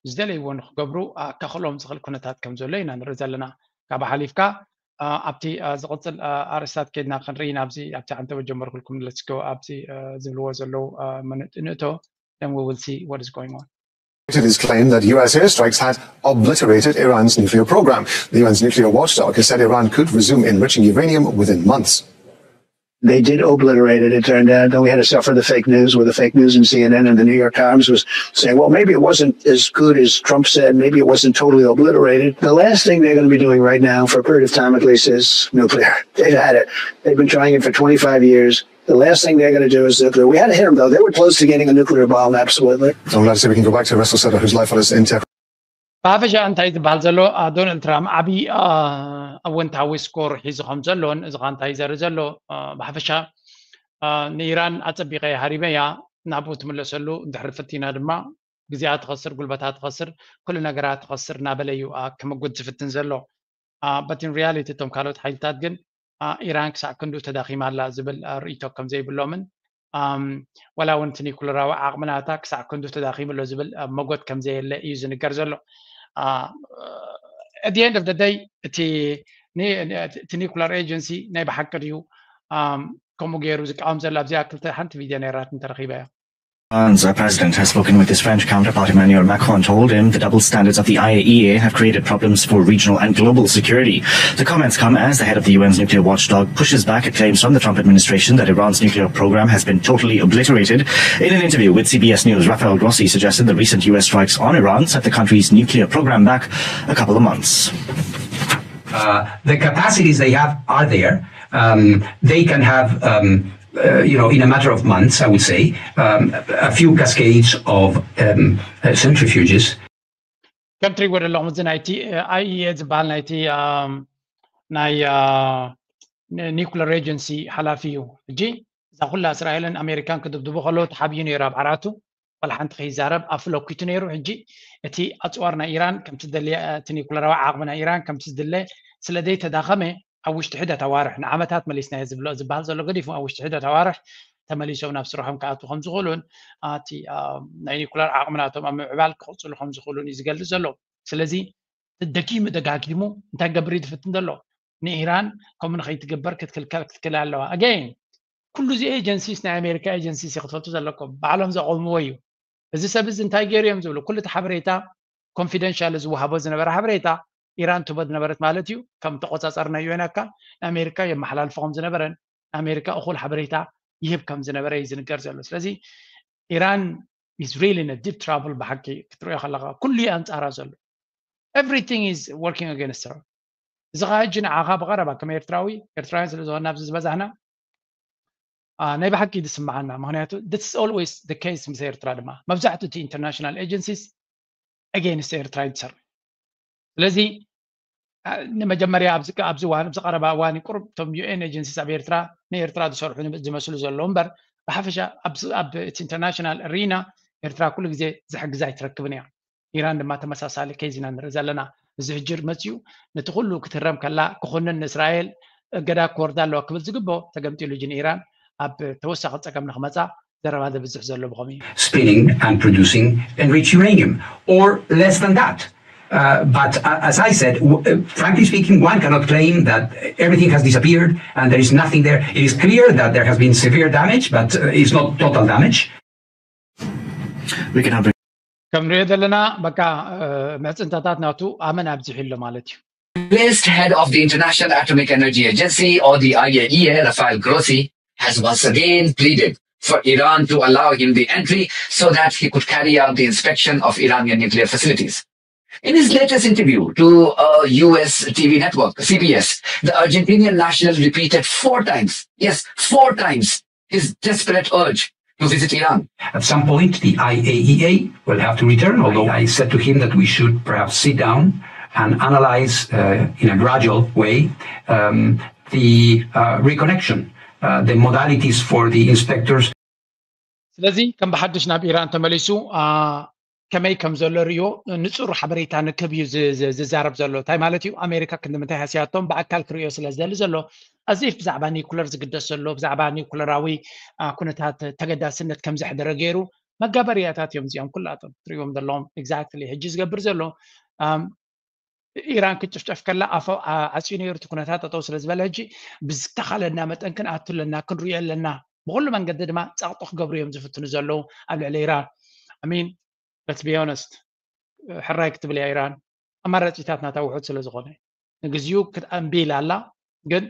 ዝደለይዎ ንክገብሩ ኣካክሎም ዝኽእል ኩነታት ከም ዘሎ ኢና ንርኢ ዘለና። ካብ ሓሊፍካ ኣብቲ ዝቕፅል ኣርእስታት ከድና ክንርኢ ናብዚ ኣብቲ ዓንተበ ጀመርኩልኩም let's go ኣብዚ ዝብልዎ ዘለዉ ንእቶ then we will see what is going on. His claim that U S airstrikes had obliterated Iran's nuclear program. The U N's nuclear watchdog has said Iran could resume enriching uranium within months. They did obliterate it, it turned out. Then we had to suffer the fake news where the fake news in C N N and the New York Times was saying, well, maybe it wasn't as good as Trump said. Maybe it wasn't totally obliterated. The last thing they're going to be doing right now, for a period of time at least, is nuclear. They've had it. They've been trying it for twenty-five years. The last thing they're going to do is nuclear. We had to hit them, though. They were close to getting a nuclear bomb, absolutely. I'm glad to say we can go back to Russell Sutter, whose life follows in Tehran. ብሓፈሻ እንታይ ዝበሃል ዘሎ ዶናልድ ትራምፕ ዓብዪ ኣወንታዊ ስኮር ሒዙ ከም ዘሎን እዚ ኸ እንታይ ዘርኢ ዘሎ ብሓፈሻ ንኢራን ኣፀቢቐ ሃሪመያ ናብኡ ትምለሰሉ እንድሕሪ ፈቲና ድማ ግዜኣ ትኸስር ጉልበታ ትኸስር ኩሉ ነገራ ትኸስር እናበለ እዩ ክምጉት ዝፍትን ዘሎ but in reality እቶም ካልኦት ሓይልታት ግን ኢራን ክሳዕ ክንዱ ተዳኺማ ኣላ ዝብል ርእይቶ ከም ዘይብሎምን ዋላ እውን እቲ ኒኩለራዊ ዓቕሚ ናታ ክሳዕ ክንዱ ተዳኺሙ ኣሎ ዝብል መጎት ከም ዘየለ እዩ ዝንገር ዘሎ። At the end of the day እቲ ኒኩለር ኤጀንሲ ናይ ብሓቂ ድዩ ከምኡ ገይሩ ዝቃወም ዘሎ ኣብዚኣ ክልተ ሓንቲ ቪድዮ ነይራት እንተረኺበ እያ። Iran's president has spoken with his French counterpart Emmanuel Macron told him the double standards of the I A E A have created problems for regional and global security. The comments come as the head of the U N's nuclear watchdog pushes back at claims from the Trump administration that Iran's nuclear program has been totally obliterated. In an interview with C B S News, Rafael Grossi suggested the recent U S strikes on Iran set the country's nuclear program back a couple of months. Uh, the capacities they have are there. Um, they can have um, uh, you know, in a matter of months, I would say, um, a few cascades of um, uh, centrifuges. ከም ትሪእዎ ዘለኹም እዚ ናይቲ I A E A ዝበሃል ናይቲ ናይ ኒኩለር ኤጀንሲ ሓላፊ እዩ። ሕጂ እዛ ኩላ እስራኤልን ኣሜሪካን ክድብድቡ ከለዉ ተሓብዩ ነይሩ ኣብ ዓራቱ ዋላ ሓንቲ ከይዛረብ ኣፉ ለኪቱ ነይሩ። ሕጂ እቲ ኣፅዋር ናይ ኢራን ከምቲ ደልየ እቲ ኒኩለራዊ ዓቕሚ ናይ ኢራን ከምቲ ዝድለ ስለ ዘይተዳኸመ ኣብ ውሽጢ ሒደት ኣዋርሕ ንዓመታት መሊስናዮ ዝብሎ ዝበሃል ዘሎ ገዲፉ ኣብ ውሽጢ ሒደት ኣዋርሕ ተመሊሶም ናብ ስርሖም ክኣትዉ ከም ዝኽእሉን እቲ ናይ ኒኩለር ዓቕሚ ናቶም ኣብ ምምዕባል ክቕፅሉ ከም ዝኽእሉን እዩ ዝገልፅ ዘሎ። ስለዚ ደጊሙ ደጋጊሙ እንታይ ገብር እዩ ዝፍትን ዘሎ ንኢራን ከምኡ ንኸይትግበር ክትክልከል ክትክል ኣለዋ። Again ኩሉ እዚ agencies ናይ ኣሜሪካ agencies ክትፈልጡ ዘለኩም ባዕሎም ዘቆምዎ እዩ። እዚ ሰብ እዚ እንታይ ገይሩ እዮም ዝብሉ ኩሉ እቲ ሓበሬታ confidential ዝወሃቦ ዝነበረ ሓበሬታ ኢራን ትህቦ ዝነበረት ማለት እዩ። ከም ተቆፃፃሪ ናይ U N ኣካል ንኣሜሪካ የመሓላልፎ ከም ዝነበረን ንኣሜሪካ እኹል ሓበሬታ ይህብ ከም ዝነበረ እዩ ዝንገር ዘሎ። ስለዚ ኢራን is really in a deep trouble ብሓቂ ክትሪኦ ከለካ ኩሉ እዩ ኣንፃራ ዘሎ። Everything is working against her። እዚ ከዓ ሕጂ ንዓኻ ብቐረባ ከም ኤርትራዊ ኤርትራውያን ስለ ዝኾንና ኣብዚ ዝበዛሕና ናይ ብሓቂ ዝስምዓና ምክንያቱ this is always the case ምስ ኤርትራ ድማ መብዛሕትኡ እቲ international agencies against ኤርትራ እዩ ዝሰርሕ። ስለዚ ንመጀመርያ ኣብዚ ኣብዚ እዋን ኣብዚ ቀረባ እዋን ቁሩብ እቶም U N agencies ኣብ ኤርትራ ንኤርትራ ዝሰርሑ ዝመስሉ ዘለዉ እምበር ብሓፈሻ ኣብ እቲ international arena ኤርትራ ኩሉ ግዜ ዝሕግዝ ኣይትረክብን እያ። ኢራን ድማ ተመሳሳሊ case ኢና ንርኢ ዘለና። እዚ ሕጂ መፅዩ ነቲ ኩሉ ክትህረም ከላ ክኹንን ንእስራኤል እገዳ ክወርዳ ኣለዋ ክብል ዝግብኦ ተገምጢሉ ሕጂ ንኢራን ኣብ ተወሳኺ ፀገም ንክመፃ ዘረባ ዘብዝሕ ዘሎ ብኸምኡ እዩ። Spinning and producing enriched uranium or less than that. Uh, but uh, as I said, w- uh, frankly speaking, one cannot claim that everything has disappeared and there is nothing there. It is clear that there has been severe damage, but uh, it's not total damage. We can have ከም ንሪኦ ዘለና በቃ ምሕፅንታታት ናቱ ኣመን ኣብዚሑ ኣሎ ማለት እዩ። replaced head of the International Atomic Energy Agency, or the I A E A, Rafael Grossi, has once again pleaded for Iran to allow him the entry so that he could carry out the inspection of Iranian nuclear facilities. In his latest interview to a U S T V network, C B S, the Argentinian national repeated four times, yes, four times, his desperate urge to visit Iran. At some point, the I A E A will have to return, although I said to him that we should perhaps sit down and analyze uh, in a gradual way um, the uh, reconnection, uh, the modalities for the inspectors. ስለዚ ከም ብሓድሽ ናብ ኢራን ተመሊሱ ከመይ ከም ዘሎ ሪዮ ንፁር ሓበሬታ ንክብ እዩ ዝዛረብ ዘሎ። እንታይ ማለት እዩ? ኣሜሪካ ክንዲ ምንታይ ሃስያቶም ብኣካል ክርእዮ ስለ ዝደሊ ዘሎ፣ ኣዚፍ ብዛዕባ ኒኩለር ዝግደስ ዘሎ፣ ብዛዕባ ኒኩለራዊ ኩነታት ተገዳስነት ከም ዘሕደረ ገይሩ መጋበርያታት እዮም እዚኦም ኩላቶም ትሪእዎም ዘለዎም። ኤግዛክትሊ ሕጂ ዝገብር ዘሎ ኢራን ክትጭፍጨፍ ከላ ኣፎ ዓፅዩ ነይሩ። እቲ ኩነታት ጠጠው ስለ ዝበለ ሕጂ ብዝተኻለና መጠን ክንኣቱ ኣለና፣ ክንሪኦ ኣለና። ብኩሉ መንገዲ ድማ ፀቕጢ ክገብሩ እዮም ዝፍትኑ ዘለዉ ኣብ ልዕሊ ኢራን። ኣሚን በትቢዮነስት ሕራይ ክትብል እያ ኢራን። ኣማራፂታት ናታ ውሑድ ስለ ዝኾነ ንግዚኡ ክትኣንቢ ኢላ ኣላ፣ ግን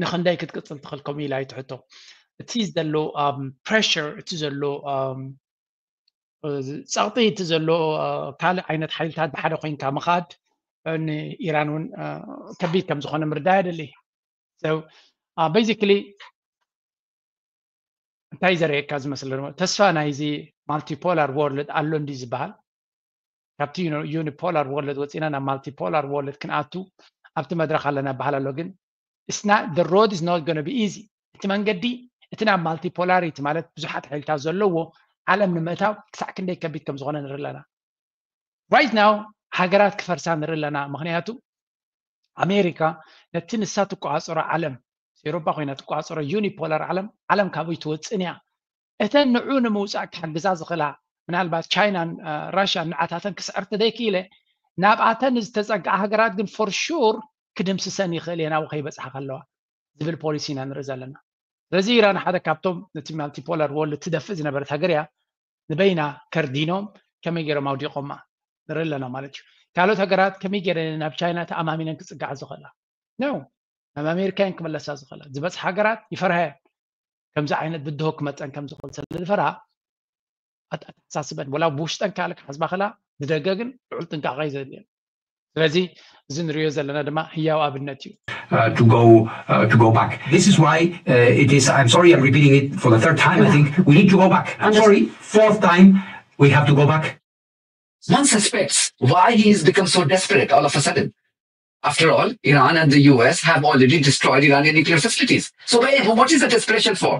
ንክንደይ ክትቅፅል ትኽእል ከምኡ ኢላ ኣይትሕቶ። እቲ ዘሎ ፕሬሽር፣ እቲ ዘሎ ጸቕጢ እቲ ዘሎ ካልእ ዓይነት ሓይልታት ብሓደ ኮይንካ ምኻድ ንኢራን እውን ከቢድ ከም ዝኾነ ምርዳእ የድሊ። ቤዚክሊ እንታይ ዘርእየካ ዝመስለ ተስፋ ናይዚ ማልቲፖላር ወርልድ ኣሎ እንዲ ዝበሃል ካብቲ ዩኒፖላር ወርልድ ወፂና ናብ ማልቲፖላር ወርልድ ክንኣቱ ኣብቲ መድረክ ኣለና በሃል ኣሎ። ግን it's not the road is not going to be easy። እቲ መንገዲ እቲ ናብ ማልቲፖላሪቲ ማለት ብዙሓት ሓይልታት ዘለዎ ዓለም ንምእታው ክሳዕ ክንደይ ከቢድ ከም ዝኾነ ንርኢ ኣለና። right now ሃገራት ክፈርሳ ንርኢ ኣለና። ምክንያቱ ኣሜሪካ ነቲ ንሳ ትቆፃፀሮ ዓለም ኤውሮጳ ኮይና ትቆፃፀሮ ዩኒፖላር ዓለም ዓለም ካብኡ ትወፅን እያ። እተን ንዑ ንምውፃእ ክሕግዛ ዝኽእላ ምናልባት ቻይናን ራሽያን ንዓታተን ክስዕር ተደይክኢለ ናብኣተን ዝተፀግዓ ሃገራት ግን for sure ክድምስሰን ይኽእል እየ ናብኡ ከይበፅሓ ከለዋ ዝብል ፖሊሲ ኢና ንርኢ ዘለና። ስለዚ ኢራን ሓደ ካብቶም ነቲ ማልቲፖላር ወርልድ ትደፍእ ዝነበረት ሃገር እያ። ንበይና ከርዲኖም ከመይ ገይሮም ኣውዲቖማ ንርኢ ኣለና ማለት እዩ። ካልኦት ሃገራት ከመይ ገይረን ናብ ቻይና ተኣማሚነን ክፅግዓ ዝኽእላ ነው ናብ ኣሜሪካ እየን ክመለሳ ዝኽእላ። ዝበፅሓ ሃገራት ይፈርሃ እየን ከምዚ ዓይነት ብድሆ ክመፀን ከም ዝኽእል ስለ ዝፈርሃ ኣተሓሳስበን ወላ ብውሽጠን ካልእ ክሓስባ ከላ ብደገ ግን ልዑል ጥንቃቐ እዩ ዘድልየን። ስለዚ እዚ ንሪኦ ዘለና ድማ ህያው ኣብነት እዩ። uh, to go uh, to go back. This is why uh, it is. I'm sorry, I'm repeating it for the third time. I think we need to go back. I'm sorry, fourth time we have to go back. One suspects why he has become so desperate all of a sudden. After all, Iran and the U S have already destroyed Iranian nuclear facilities. So where, what is the desperation for?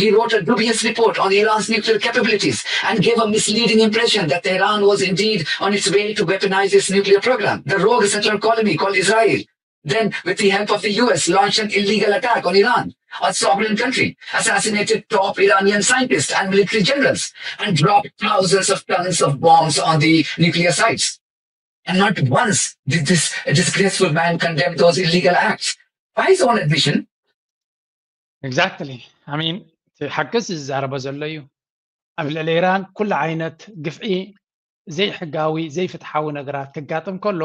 He wrote a dubious report on Iran's nuclear capabilities and gave a misleading impression that Tehran was indeed on its way to weaponize its nuclear program. The rogue settler colony called Israel then, with the help of the U S, launched an illegal attack on Iran, a sovereign country, assassinated top Iranian scientists and military generals, and dropped thousands of tons of bombs on the nuclear sites. And not once did this disgraceful man condemn those illegal acts. By his own admission, exactly. I mean, እቲ ሓቅስ ዝዛረቦ ዘሎ እዩ። ኣብ ልዕሊ ኢራን ኩሉ ዓይነት ግፍዒ ዘይሕጋዊ ዘይፍትሓዊ ነገራት ከጋጥም ከሎ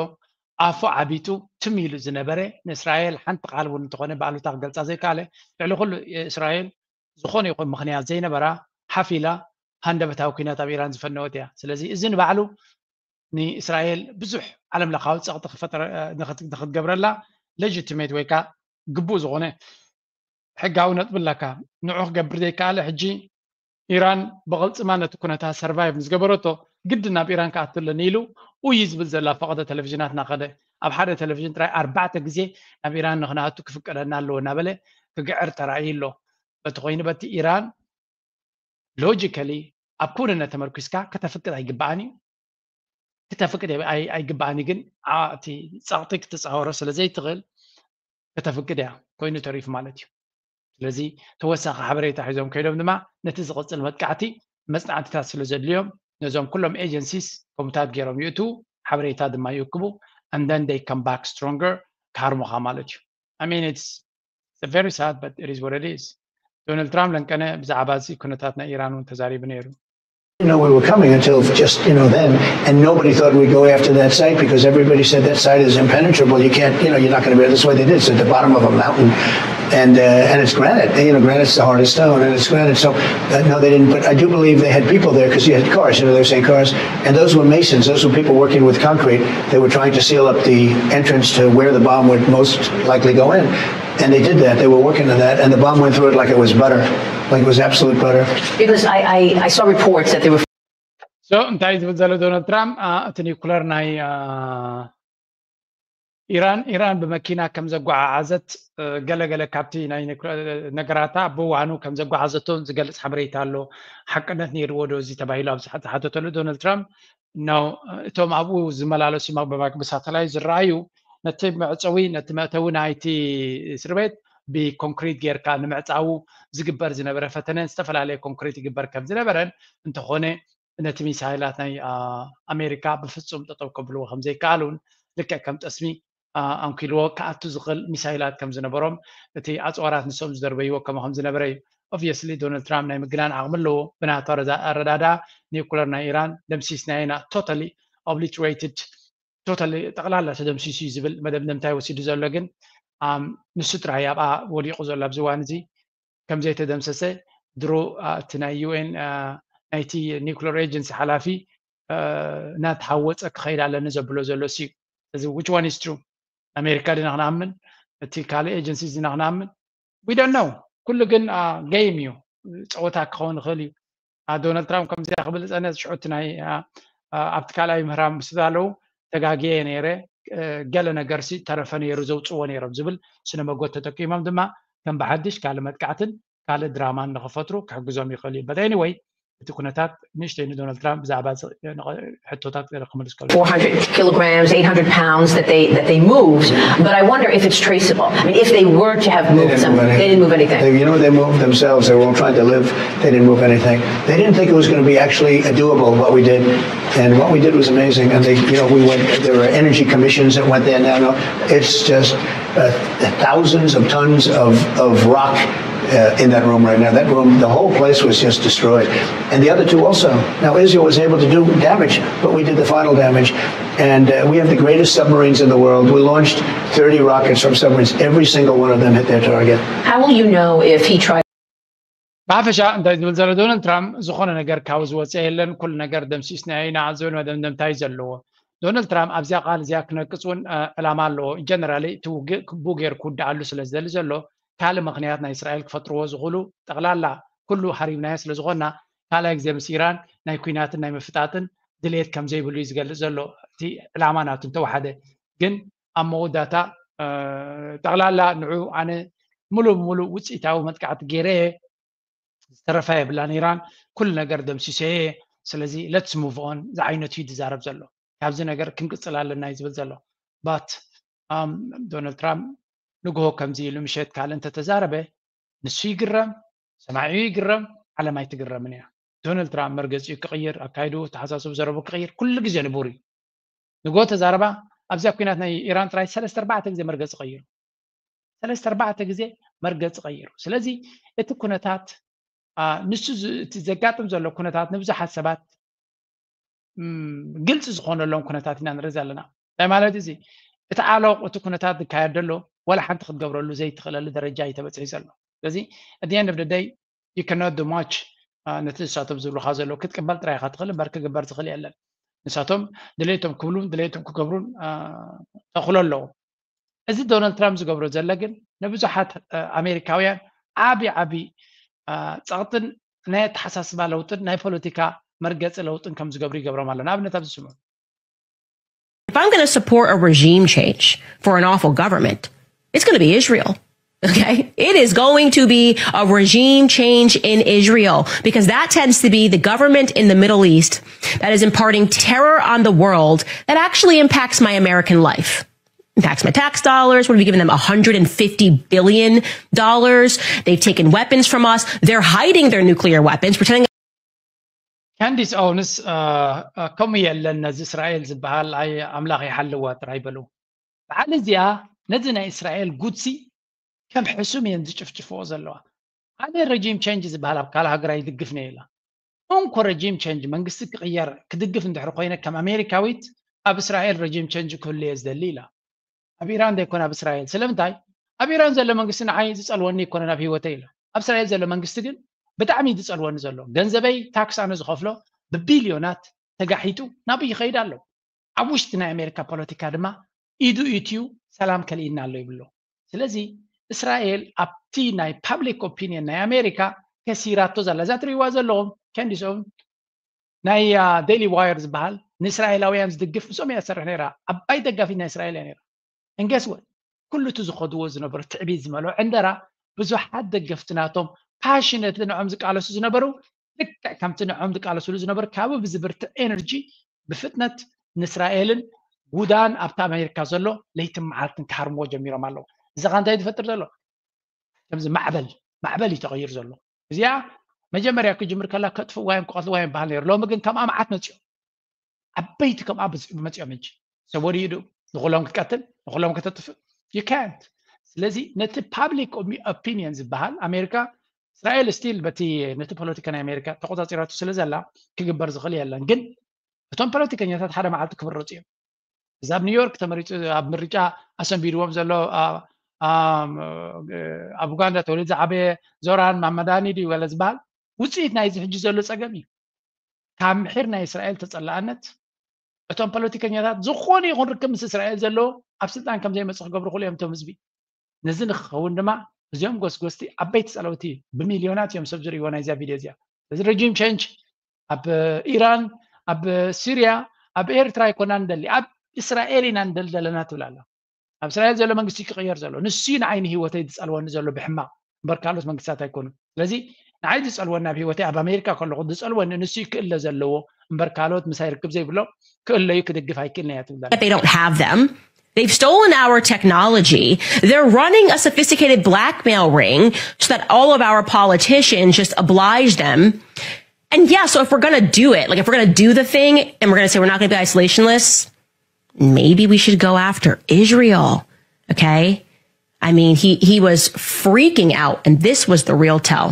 ኣፉ ዓቢጡ ትም ኢሉ ዝነበረ ንእስራኤል ሓንቲ ቃል እውን እንተኾነ ብኣሉታ ክገልፃ ዘይከኣለ ልዕሊ ኩሉ እስራኤል ዝኾነ ይኹን ምኽንያት ዘይነበራ ሓፊላ ሃንደበታዊ ኩናት ኣብ ኢራን ዝፈነወት እያ። ስለዚ እዚ ንባዕሉ ንእስራኤል ብዙሕ ዓለም ለኻዊ ፀቕጢ ንክትገብረላ ሌጂቲሜት ወይ ከዓ ግቡእ ዝኾነ ሕጋዊ ነጥቢ ኣለካ። ንዑ ክገብር ዘይከኣለ ሕጂ ኢራን ብቕልፅማ ነቲ ኩነታት ሰርቫይቭ ምስ ገበረቶ ግድን ናብ ኢራን ክኣቱ ኣለኒ ኢሉ ኡይ ዝብል ዘሎ ኣብ ፈቐዶ ቴሌቪዥናት እናኸደ ኣብ ሓደ ቴሌቪዥን ጥራይ ኣርባዕተ ግዜ ናብ ኢራን ንክንኣቱ ክፍቀደና ኣለዎ እናበለ ክግዕር ተራእዩ ኣሎ። በቲ ኮይኑ በቲ ኢራን ሎጂካሊ ኣብ ክውንነት ተመርኪስካ ከተፍቅድ ኣይግባኣን እዩ። ክተፍቅድ ኣይግባኣን እዩ። ግን እቲ ፀቕጢ ክትፃወሮ ስለ ዘይትኽእል ከተፍቅድ እያ ኮይኑ ተሪፉ ማለት እዩ። ስለዚ ተወሳኺ ሓበሬታ ሒዞም ከይዶም ድማ ነቲ ዝቕፅል መጥቃዕቲ መፅናዕትታት ስለ ዘድልዮም ነዞም ኩሎም ኤጀንሲስ ከምታት ገይሮም ይእትዉ ሓበሬታ ድማ ይእክቡ and then they come back stronger ክሃርሙኻ ማለት እዩ። I mean it's very sad but it is what it is። ዶናልድ ትራምፕ ለንቀነ ብዛዕባ እዚ ኩነታት ናይ ኢራን እውን ተዛሪቡ ነይሩ። didn't know we were coming until just, you know, then. And nobody thought we'd go after that site because everybody said that site is impenetrable. You can't, you know, you're not going to be able, that's why they did. It's at the bottom of a mountain. And, uh, and it's granite. You know, granite's the hardest stone, and it's granite. So, uh, no, they didn't. But I do believe they had people there because you had cars. You know, they were saying cars, and those were masons. Those were people working with concrete. They were trying to seal up the entrance to where the bomb would most likely go in, and they did that. They were working on that, and the bomb went through it like it was butter, like it was absolute butter. Because I, I, I saw reports that they were so እንታይ ዝብል ዘሎ ዶናልድ ትራምፕ እቲ ኒኩለር ናይ ኢራን ኢራን ብመኪና ከም ዘጓዓዓዘት ገለገለ ካብቲ ናይ ነገራታ ብዋኑ ከም ዘጓዓዘቶን ዝገልፅ ሓበሬታ ኣሎ። ሓቅነት ነይርዎ ዶ እዚ ተባሂሉ ኣብ ዝሓተተሉ ዶናልድ ትራምፕ ነው እቶም ኣብኡ ዝመላለሱ ብሳተላይት ዝረኣዩ ነቲ መዕፀዊ ነቲ መእተዊ ናይቲ እስር ቤት ብኮንክሪት ጌርካ ንምዕፃዉ ዝግበር ዝነበረ ፈተነን ዝተፈላለየ ኮንክሪት ይግበር ከም ዝነበረን እንተኾነ ነቲ ሚሳይላት ናይ ኣሜሪካ ብፍፁም ጠጠው ከብልዎ ከም ዘይከኣሉን ልክዕ ከም ጠስሚ ኣንኪልዎ ክኣቱ ዝኽእል ሚሳይላት ከም ዝነበሮም እቲ ኣፅዋራት ንሶም ዝደርበይዎ ከምኡ ከም ዝነበረ እዩ። Obviously ዶናልድ ትራምፕ ናይ ምግናን ዓቕሚ ኣለዎ። ብናቱ ኣረዳዳ ኒኩለር ናይ ኢራን ደምሲስናዮ ኢና totally obliterated totally ጠቕላላ ተደምሲሱ እዩ ዝብል መደምደምታ እዩ ወሲዱ ዘሎ። ግን ንሱ ጥራይ ኣብኣ ወዲቑ ዘሎ ኣብዚ እዋን እዚ ከም ዘይተደምሰሰ ድሮ እቲ ናይ UN ናይቲ nuclear agency ሓላፊ እናተሃወፀ ክኸይድ ኣለኒ ዘብሎ ዘሎ እሱ እዩ። እዚ which one is true? ኣሜሪካ ዲና ክንኣምን እቲ ካልእ agency ዲና ክንኣምን we don't know። ኩሉ ግን game እዩ፣ ፀወታ ክኸውን ይኽእል እዩ። ዶናልድ ትራምፕ ከምዚኣ ክብል ዝፀነ ሽዑ እቲ ናይ ኣብቲ ካልኣይ ምህራም ምስ ኣለዉ ተጋግየ ነይረ፣ ገለ ነገርሲ ተረፈ ነይሩ ዘውፅዎ ነይሮም ዝብል ስነ መጎት ተጠቂሞም ድማ ከም ብሓድሽ ካልእ መጥቃዕትን ካልእ ድራማን ንኽፈጥሩ ክሕግዞም ይኽእል እዩ። But anyway እቲ ኩነታት ንእሽተይ ንዶናልድ ትራምፕ ብዛዕባ ሕቶታት ክምልስ ከሎ four hundred kilograms, eight hundred pounds that they that they moved. But I wonder if it's traceable. I mean, if they were to have moved something, they didn't move anything. They, you know, they moved themselves. They were all trying to live. They didn't move anything. They didn't think it was going to be actually doable what we did. And what we did was amazing. And they, you know, we went. There were energy commissions that went there. Now, no, it's just uh, thousands of tons of, of rock uh, in that room right now. That room, the whole place was just destroyed. And the other two also. Now, Israel was able to do damage, but we did the final damage. And uh, we have the greatest submarines in the world. We launched thirty rockets from submarines. Every single one of them hit their target. How will you know if he tried? ብሓፈሻ እንታይ ዝብል ዘሎ ዶናልድ ትራምፕ ዝኾነ ነገር ካብ ዝወፀ የለን፣ ኩሉ ነገር ደምሲስናዮ ኢና ዝብል መደምደምታ እዩ ዘለዎ። ዶናልድ ትራምፕ ኣብዚኣ ቃል እዚኣ ክነቅፅ እውን ዕላማ ኣለዎ። ጀነራሊ እቲ ውግእ ብኡ ገይሩ ክውድኣሉ ስለ ዝደሊ ዘሎ ካልእ ምኽንያት ናይ እስራኤል ክፈጥርዎ ዝኽእሉ ጠቕላላ ኩሉ ሃሪብናዮ ስለ ዝኾንና ካልኣይ ግዜ ምስ ኢራን ናይ ኲናትን ናይ ምፍጣጥን ድሌት ከም ዘይብሉ እዩ ዝገልፅ ዘሎ። እቲ ዕላማ ናቱ እንተወሓደ ግን ኣብ መወዳእታ ጠቕላላ ንዑ ኣነ ሙሉእ ብሙሉእ ውፅኢታዊ መጥቃዕቲ ገይረ እየ፣ ዝተረፈ የብላን ኢራን፣ ኩሉ ነገር ደምሲሰ እየ፣ ስለዚ let's move on ዝዓይነቱ እዩ ዝዛረብ ዘሎ። ካብዚ ነገር ክንቅፅል ኣለና እዩ ዝብል ዘሎ። But ዶናልድ ትራምፕ ንግሆ ከምዚ ኢሉ ምሸት ካልእ እንተተዛረበ ንሱ ይግረም፣ ሰማዒኡ ይግረም፣ ዓለም ኣይትግረምን እያ። ዶናልድ ትራምፕ መርገፂኡ ክቕይር፣ ኣካይድኡ፣ ተሓሳስቡ፣ ዘረቡ ክቕይር ኩሉ ግዜ ንቡር እዩ። ንግሆ ተዛረባ ኣብዚኣ ኲናት ናይ ኢራን ጥራይ ሰለስተ ኣርባዕተ ግዜ መርገፂ ቀይሩ፣ ሰለስተ ኣርባዕተ ግዜ መርገፂ ቀይሩ። ስለዚ እቲ ኩነታት ንሱ እቲ ዘጋጥም ዘሎ ኩነታት ንብዙሓት ሰባት ግልፂ ዝኾነሎም ኩነታት ኢና ንርኢ ዘለና። እንታይ ማለት እዚ? እቲ ዓሎቕ እቲ ኩነታት ዝካየድ ዘሎ ዋላ ሓንቲ ክትገብረሉ ዘይትኽእለሉ ደረጃ እዩ ተበፂሑ ዘሎ። ስለዚ at the end of the day you cannot do much። ነቲ ንሳቶም ዝብሉኻ ዘሎ ክትቅበል ጥራይ ኢኻ ትኽእል እምበር ክግበር ዝኽእል የለን። ንሳቶም ድሌቶም ክብሉን ድሌቶም ክገብሩን ተኽእሎ ኣለዎ። እዚ ዶናልድ ትራምፕ ዝገብሮ ዘሎ ግን ንብዙሓት ኣሜሪካውያን ዓብዪ ዓብዪ ፀቕጥን ናይ ኣተሓሳስባ ለውጥን ናይ ፖለቲካ መርገፂ ለውጥን ከም ዝገብሩ ይገብሮም ኣሎ። ንኣብነት ኣብዚ ስምዑ። If I'm going to support a regime change for an awful government, it's going to be Israel. Okay, it is going to be a regime change in Israel because that tends to be the government in the Middle East that is imparting terror on the world that actually impacts my American life. Impacts my tax dollars. What are we giving them? one hundred fifty billion dollars. They've taken weapons from us. They're hiding their nuclear weapons, pretending ካንዲስ ኦውንስ ከምኡ የለን፣ ነዚ እስራኤል ዝበሃል ኣይ ኣምላኽ ይሓልዋ ጥራይ በሉ። በዓል እዚኣ ነዚ ናይ እስራኤል ጉድሲ ከም ሕሱም እየን ዝጭፍጭፍዎ ዘለዋ። ኣነ ረጂም ቸንጅ ዝበሃል ኣብ ካልእ ሃገር ኣይድግፍን እየ ኢላ። እንኮ regime change መንግስቲ ክቕየር ክድግፍ እንድሕር ኮይነ ከም ኣሜሪካዊት ኣብ እስራኤል regime change ክህሉ እየ ዝደሊ ኢላ። ኣብ ኢራን ዘይኮነ ኣብ እስራኤል። ስለምንታይ? ኣብ ኢራን ዘሎ መንግስቲ ንዓይ ዝጸልወኒ ኣይኮነን ኣብ ህይወተይ ኢላ። ኣብ እስራኤል ዘሎ መንግስቲ ግን ብጣዕሚ እዩ ዝጸልወኒ ዘሎ። ገንዘበይ ታክስ ኣነ ዝኸፍሎ ብቢልዮናት ተጋሒጡ ናብኡ ይኸይድ ኣሎ። ኣብ ውሽጢ ናይ ኣሜሪካ ፖለቲካ ድማ ኢዱ ኢትዩ ሰላም ከልኢና ኣሎ ይብሎ። ስለዚ እስራኤል ኣብቲ ናይ public opinion ናይ ኣሜሪካ ከሲራቶ ዘላ እዛ ትርእይዋ ዘለኹም ከንዲሶም ናይ ዴይሊ ዋየር ዝበሃል ንእስራኤላውያን ዝድግፍ ምስኦም እያ ትሰርሕ ነይራ። ዓባይ ደጋፊት ናይ እስራኤል እያ ነይራ። And guess what? ኩሉ እቲ ዝኸድዎ ዝነበሩ ትዕቢት ዝመልኦ ዕንደራ ብዙሓት ደገፍቲ ናቶም passionately ንዖም ዝቃለሱ ዝነበሩ ልክዕ ከምቲ ንዖም ዝቃለስሉ ዝነበሩ ካብ ብዝብርትዕ ኤነርጂ ብፍጥነት ንእስራኤልን ውዳን ኣብቲ ኣሜሪካ ዘሎ ለይትን መዓልትን ክሃርምዎ ጀሚሮም ኣለዉ። እዚ ኸ እንታይ ዝፈጥር ዘሎ? ከምዚ ማዕበል ማዕበል እዩ ተቐይር ዘሎ። እዚኣ መጀመርያ ክጅምር ከላ ከጥፍዋ እዮም ክቐትልዋ እዮም በሃል ነይሩ። ሎሚ ግን ከምኣ መዓት መፅኦም ዓበይቲ ከምኣ መፅኦም እንጂ ሰብ ወዲኡ ዶ ንኩሎም ክትቀትል ንኩሎም ከተጥፍእ? You can't። ስለዚ ነቲ public opinion ዝበሃል ኣሜሪካ እስራኤል ስቲል በቲ ነቲ ፖለቲካ ናይ ኣሜሪካ ተቆፃፂራቱ ስለ ዘላ ክግበር ዝኽእል የለን። ግን እቶም ፖለቲከኛታት ሓደ መዓልቲ ክምረፁ እዮም። እዚ ኣብ ኒውዮርክ ተመሪፁ ኣብ ምርጫ ኣሰንቢድዎም ዘሎ ኣብ ኡጋንዳ ተወሊዱ ዝዓበየ ዞራን ማማዳኒ ድዩ ገለ ዝበሃል ውፅኢት ናይዚ ሕጂ ዘሎ ፀገም እዩ። ካብ ምሒር ናይ እስራኤል ተፀላእነት እቶም ፖለቲከኛታት ዝኾነ ይኹን ርክብ ምስ እስራኤል ዘለዎ ኣብ ስልጣን ከም ዘይመፅእ ክገብሩ ክእሉ እዮም እቶም ህዝቢ። ነዚ ንክኸውን ድማ እዚኦም ጎስጎስቲ ዓበይቲ ፀለውቲ ብሚልዮናት እዮም ሰብ ዝርእይዎ ናይዚኣ ቪድዮ እዚኣ። ስለዚ regime change ኣብ ኢራን ኣብ ሲርያ ኣብ ኤርትራ ኣይኮና ንደሊ ኣብ እስራኤል ኢና ንደሊ ዘለና ትብል ኣላ። ኣብ እስራኤል ዘሎ መንግስቲ ክቕየር ዘሎ ንሱ እዩ ንዓይ ንህይወተይ ዝፀልወኒ ዘሎ ብሕማቕ እምበር ካልኦት መንግስታት ኣይኮኑን። ስለዚ ንዓይ ዝፀልወኒ ኣብ ህይወተይ ኣብ ኣሜሪካ ከለኹ ዝፀልወኒ ንሱ እዩ ክእለ ዘለዎ እምበር ካልኦት ምሳይ ርክብ ዘይብሎም ክእለዩ ክድግፍ ኣይክእልን እያ ትብል ኣላ። They don't have them. They've stolen our technology. They're running a sophisticated blackmail ring so that all of our politicians just oblige them. And yeah, so if we're going to do it, like if we're going to do the thing and we're going to say we're not going to be isolationist, maybe we should go after Israel. Okay. I mean, he, he was freaking out, and this was the real tell.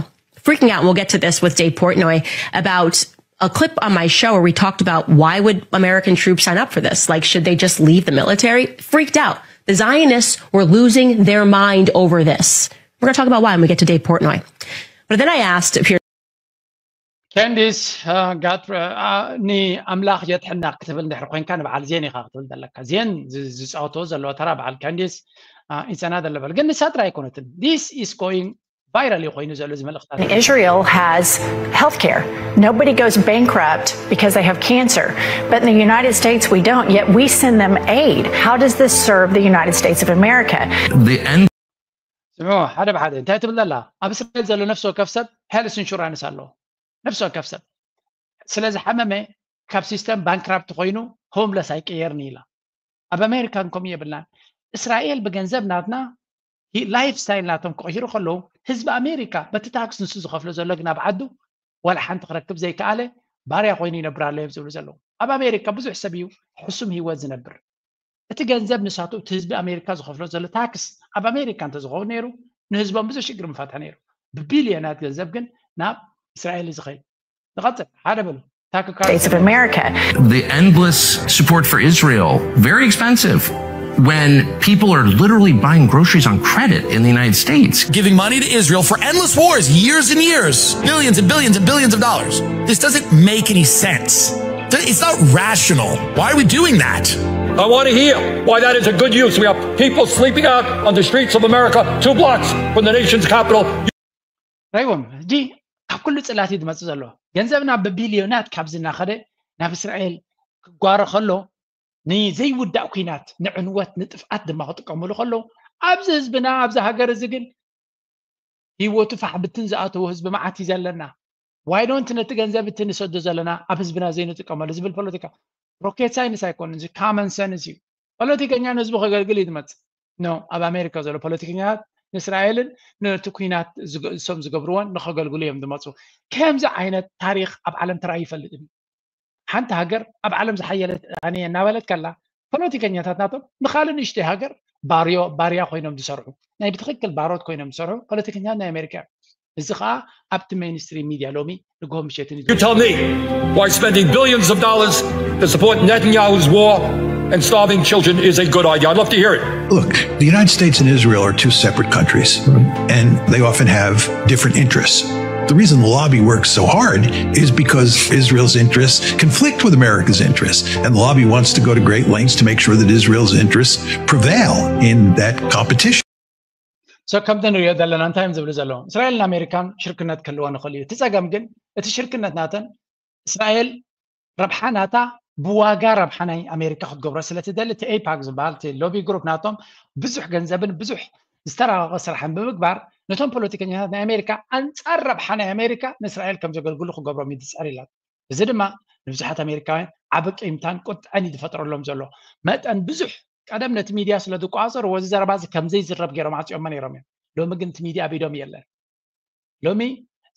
Freaking out. And we'll get to this with Dave Portnoy about a clip on my show where we talked about why would American troops sign up for this? Like, should they just leave the military? Freaked out. The Zionists were losing their mind over this. We're going to talk about why when we get to Dave Portnoy. But then I asked if you're ከንዲስ ጋት ንኣምላኽ የድሕና ክትብል እንድሕር ኮይንካ ንበዓል ዜን ኢኻ ክትብል ዘለካ። ዜን ዝፃወቶ ዘለዎ ተራ በዓል ከንዲስ ይፀና ዘለበል ግን ንሳ ጥራይ ኣይኮነትን። This is going viral ኮይኑ ዘሎ እዚ መልእኽታት። Israel has health care. Nobody goes bankrupt because they have cancer. But in the United States, we don't, yet we send them aid. How does this serve the United States of America? The end ስምዑ ሓደ ብሓደ እንታይ ትብል ዘላ? ኣብ እስራኤል ዘሎ ነፍሲ ወከፍ ሰብ ሄልስ ኢንሹራንስ ኣለዎ። ነፍሲ ወከፍ ሰብ ስለ ዝሓመመ ካብ ሲስተም ባንክራፕት ኮይኑ ሆምለስ ኣይቀየርን ኢላ። ኣብ ኣሜሪካ እንኮም የብልናን። እስራኤል ብገንዘብ ናትና ላይፍ ስታይል ናቶም ክቕይሩ ከለዉ ህዝቢ ኣሜሪካ በቲ ታክስ ንሱ ዝኸፍሎ ዘሎ ግን ኣብ ዓዱ ዋላ ሓንቲ ክረክብ ዘይከኣለ ባርያ ኮይኑ ይነብር ኣሎ እዮም ዝብሉ ዘለዉ። ኣብ ኣሜሪካ ብዙሕ ሰብ እዩ ሕሱም ህይወት ዝነብር። እቲ ገንዘብ ንሳቱ እቲ ህዝቢ ኣሜሪካ ዝኸፍሎ ዘሎ ታክስ ኣብ ኣሜሪካ እንተዝኸውን ነይሩ ንህዝቦም ብዙሕ ሽግር ምፈትሐ ነይሩ። ብቢልዮናት ገንዘብ ግን ናብ እስራኤል እዩ ዝኸይድ። ንቐፅል ሓደ በሉ። States of America. The endless support for Israel, very expensive. When people are literally buying groceries on credit in the United States. Giving money to Israel for endless wars, years and years, billions and billions and billions of dollars. This doesn't make any sense. It's not rational. Why are we doing that? I want to hear why that is a good use. We have people sleeping out on the streets of America, two blocks from the nation's capital. ራይዎም ሕጂ ካብ ኩሉ ፅላት እዩ ዝመፅእ ዘሎ። ገንዘብና ብቢልዮናት ካብዚ እናኸደ ናብ እስራኤል ክጓረ ከሎ ንዘይውዳእ ኩናት ንዕንወት ንጥፍኣት ድማ ክጥቀምሉ ከለዉ ኣብዚ ህዝብና ኣብዚ ሃገር እዚ ግን ህይወቱ ፋሕ ብትን ዝኣተዎ ህዝቢ መዓት እዩ ዘለና። ዋይዶንት ነቲ ገንዘብ እቲ ንሰዶ ዘለና ኣብ ህዝብና ዘይንጥቀመሉ ዝብል ፖለቲካ ሮኬት ሳይንስ ኣይኮንን። እዚ common sense እዩ። ፖለቲከኛ ንህዝቡ ከገልግል እዩ ዝመፅእ። ኖ ኣብ ኣሜሪካ ዘሎ ፖለቲከኛታት ንእስራኤልን ነቲ ኩናት ዝሶም ዝገብርዎን ንኸገልግሉ እዮም ዝመፁ። ከምዚ ዓይነት ታሪክ ኣብ ዓለም ተራእዩ ይፈልጥ እዩ። ሓንቲ ሃገር ኣብ ዓለም ዝሓየለት ኣነ እናበለት ከላ ፖለቲከኛታት ናቶም ንካልእ ንእሽተይ ሃገር ባርዮ ባርያ ኮይኖም ዝሰርሑ ናይ ብትክክል ባሮት ኮይኖም ዝሰርሑ ፖለቲከኛታት ናይ ኣሜሪካ እዮም። እዚ ከዓ ኣብቲ mainstream media ሎሚ ንግሆ ምሸትን እዩ You tell me why spending billions of dollars to support Netanyahu's war and starving children is a good idea. I'd love to hear it. Look, the United States and Israel are two separate countries, and they often have different interests. The reason the lobby works so hard is because Israel's interests conflict with America's interests, and the lobby wants to go to great lengths to make sure that Israel's interests prevail in that competition. So ከምቲ ንሪኦ ዘለና እንታይ እዮም ዝብሉ ዘለዉ? እስራኤልን ኣሜሪካን ሽርክነት ክህልወን ይኽእል እዩ። እቲ ፀገም ግን እቲ ሽርክነት ናተን እስራኤል ረብሓ ናታ ብዋጋ ረብሓ ናይ ኣሜሪካ ክትገብሮ ስለትደሊ እቲ ኤፓክ ዝበሃል እቲ ሎቢ ግሩፕ ናቶም ብዙሕ ገንዘብን ብዙሕ ዝተራቀቀ ስራሕን ብምግባር ነቶም ፖለቲከኛታት ናይ ኣሜሪካ ኣንፃር ረብሓ ናይ ኣሜሪካ ንእስራኤል ከም ዘገልግሉ ክገብሮም እዩ ዝፅዕር ኢላ። እዚ ድማ ንብዙሓት ኣሜሪካውያን ዓቢ ቂምታን ቁጥዐን እዩ ዝፈጥረሎም ዘሎ። መጠን ብዙሕ ቀደም ነቲ ሚድያ ስለ ዝቆፃፀርዎ እዚ ዘረባ እዚ ከም ዘይዝረብ ገይሮም ዓፅዮሞ ነይሮም እዮም። ሎሚ ግን እቲ ሚድያ ኣብ ኢዶም የለን። ሎሚ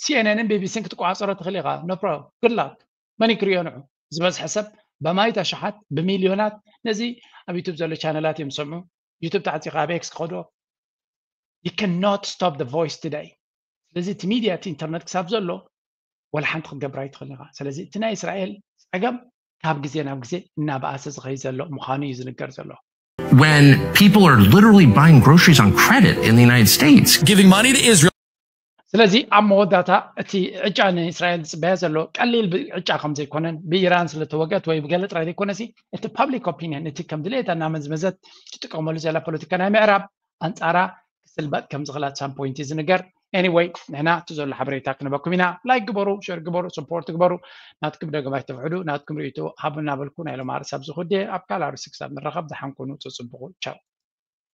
CNN ን BBC ን ክትቆፃፀሮ ትኽእል ኢኻ። No problem. Good luck. መን እዩ ክሪኦ ንዑ? ዝበዝሐ ሰብ በማይት ኣሽሓት ብሚልዮናት ነዚ ኣብ ዩቱብ ዘሎ ቻነላት እዮም ዝሰምዑ። ዩቱብ ተዓፂኻ ኣብ ኤክስ ክኸዶ you cannot stop the voice today. ስለዚ እቲ ሚድያ እቲ ኢንተርነት ክሳብ ዘሎ ወላ ሓንቲ ክትገብር ኣይትኽእልን ኢኻ። ስለዚ እቲ ናይ እስራኤል ፀገም ካብ ግዜ ናብ ግዜ እናበኣሰ ዝኸይድ ዘሎ ምዃኑ እዩ ዝንገር ዘሎ። When people are literally buying groceries on credit in the United States. Giving money to Israel. ስለዚ ኣብ መወዳእታ እቲ ዕጫ ንእስራኤል ዝፅበያ ዘሎ ቀሊል ዕጫ ከም ዘይኮነን ብኢራን ስለተወግአት ወይ ብገለ ጥራይ ዘይኮነሲ እቲ public opinion እቲ ከም ድሌታ እናመዝመዘት ትጥቀመሉ ዘላ ፖለቲካ ናይ ምዕራብ ኣንፃራ ክስልበጥ ከም ዝኽእል at some point እዩ ዝንገር። Anyway ንሕና እቲ ዘሎ ሓበሬታ ክንበኩም ኢና። ላይክ ግበሩ፣ ሸር ግበሩ፣ support ግበሩ። ናትኩም ደገም ኣይትፍሕዱ። ናትኩም ርእይቶ ሃቡ እናበልኩ ናይ ሎማዓርስ ኣብዚ ኩዴ ኣብ ካልእ ኣርእስቲ ክሳብ ንራኸብ ደሓን ኩኑ። ተፅብቑ። ቻው።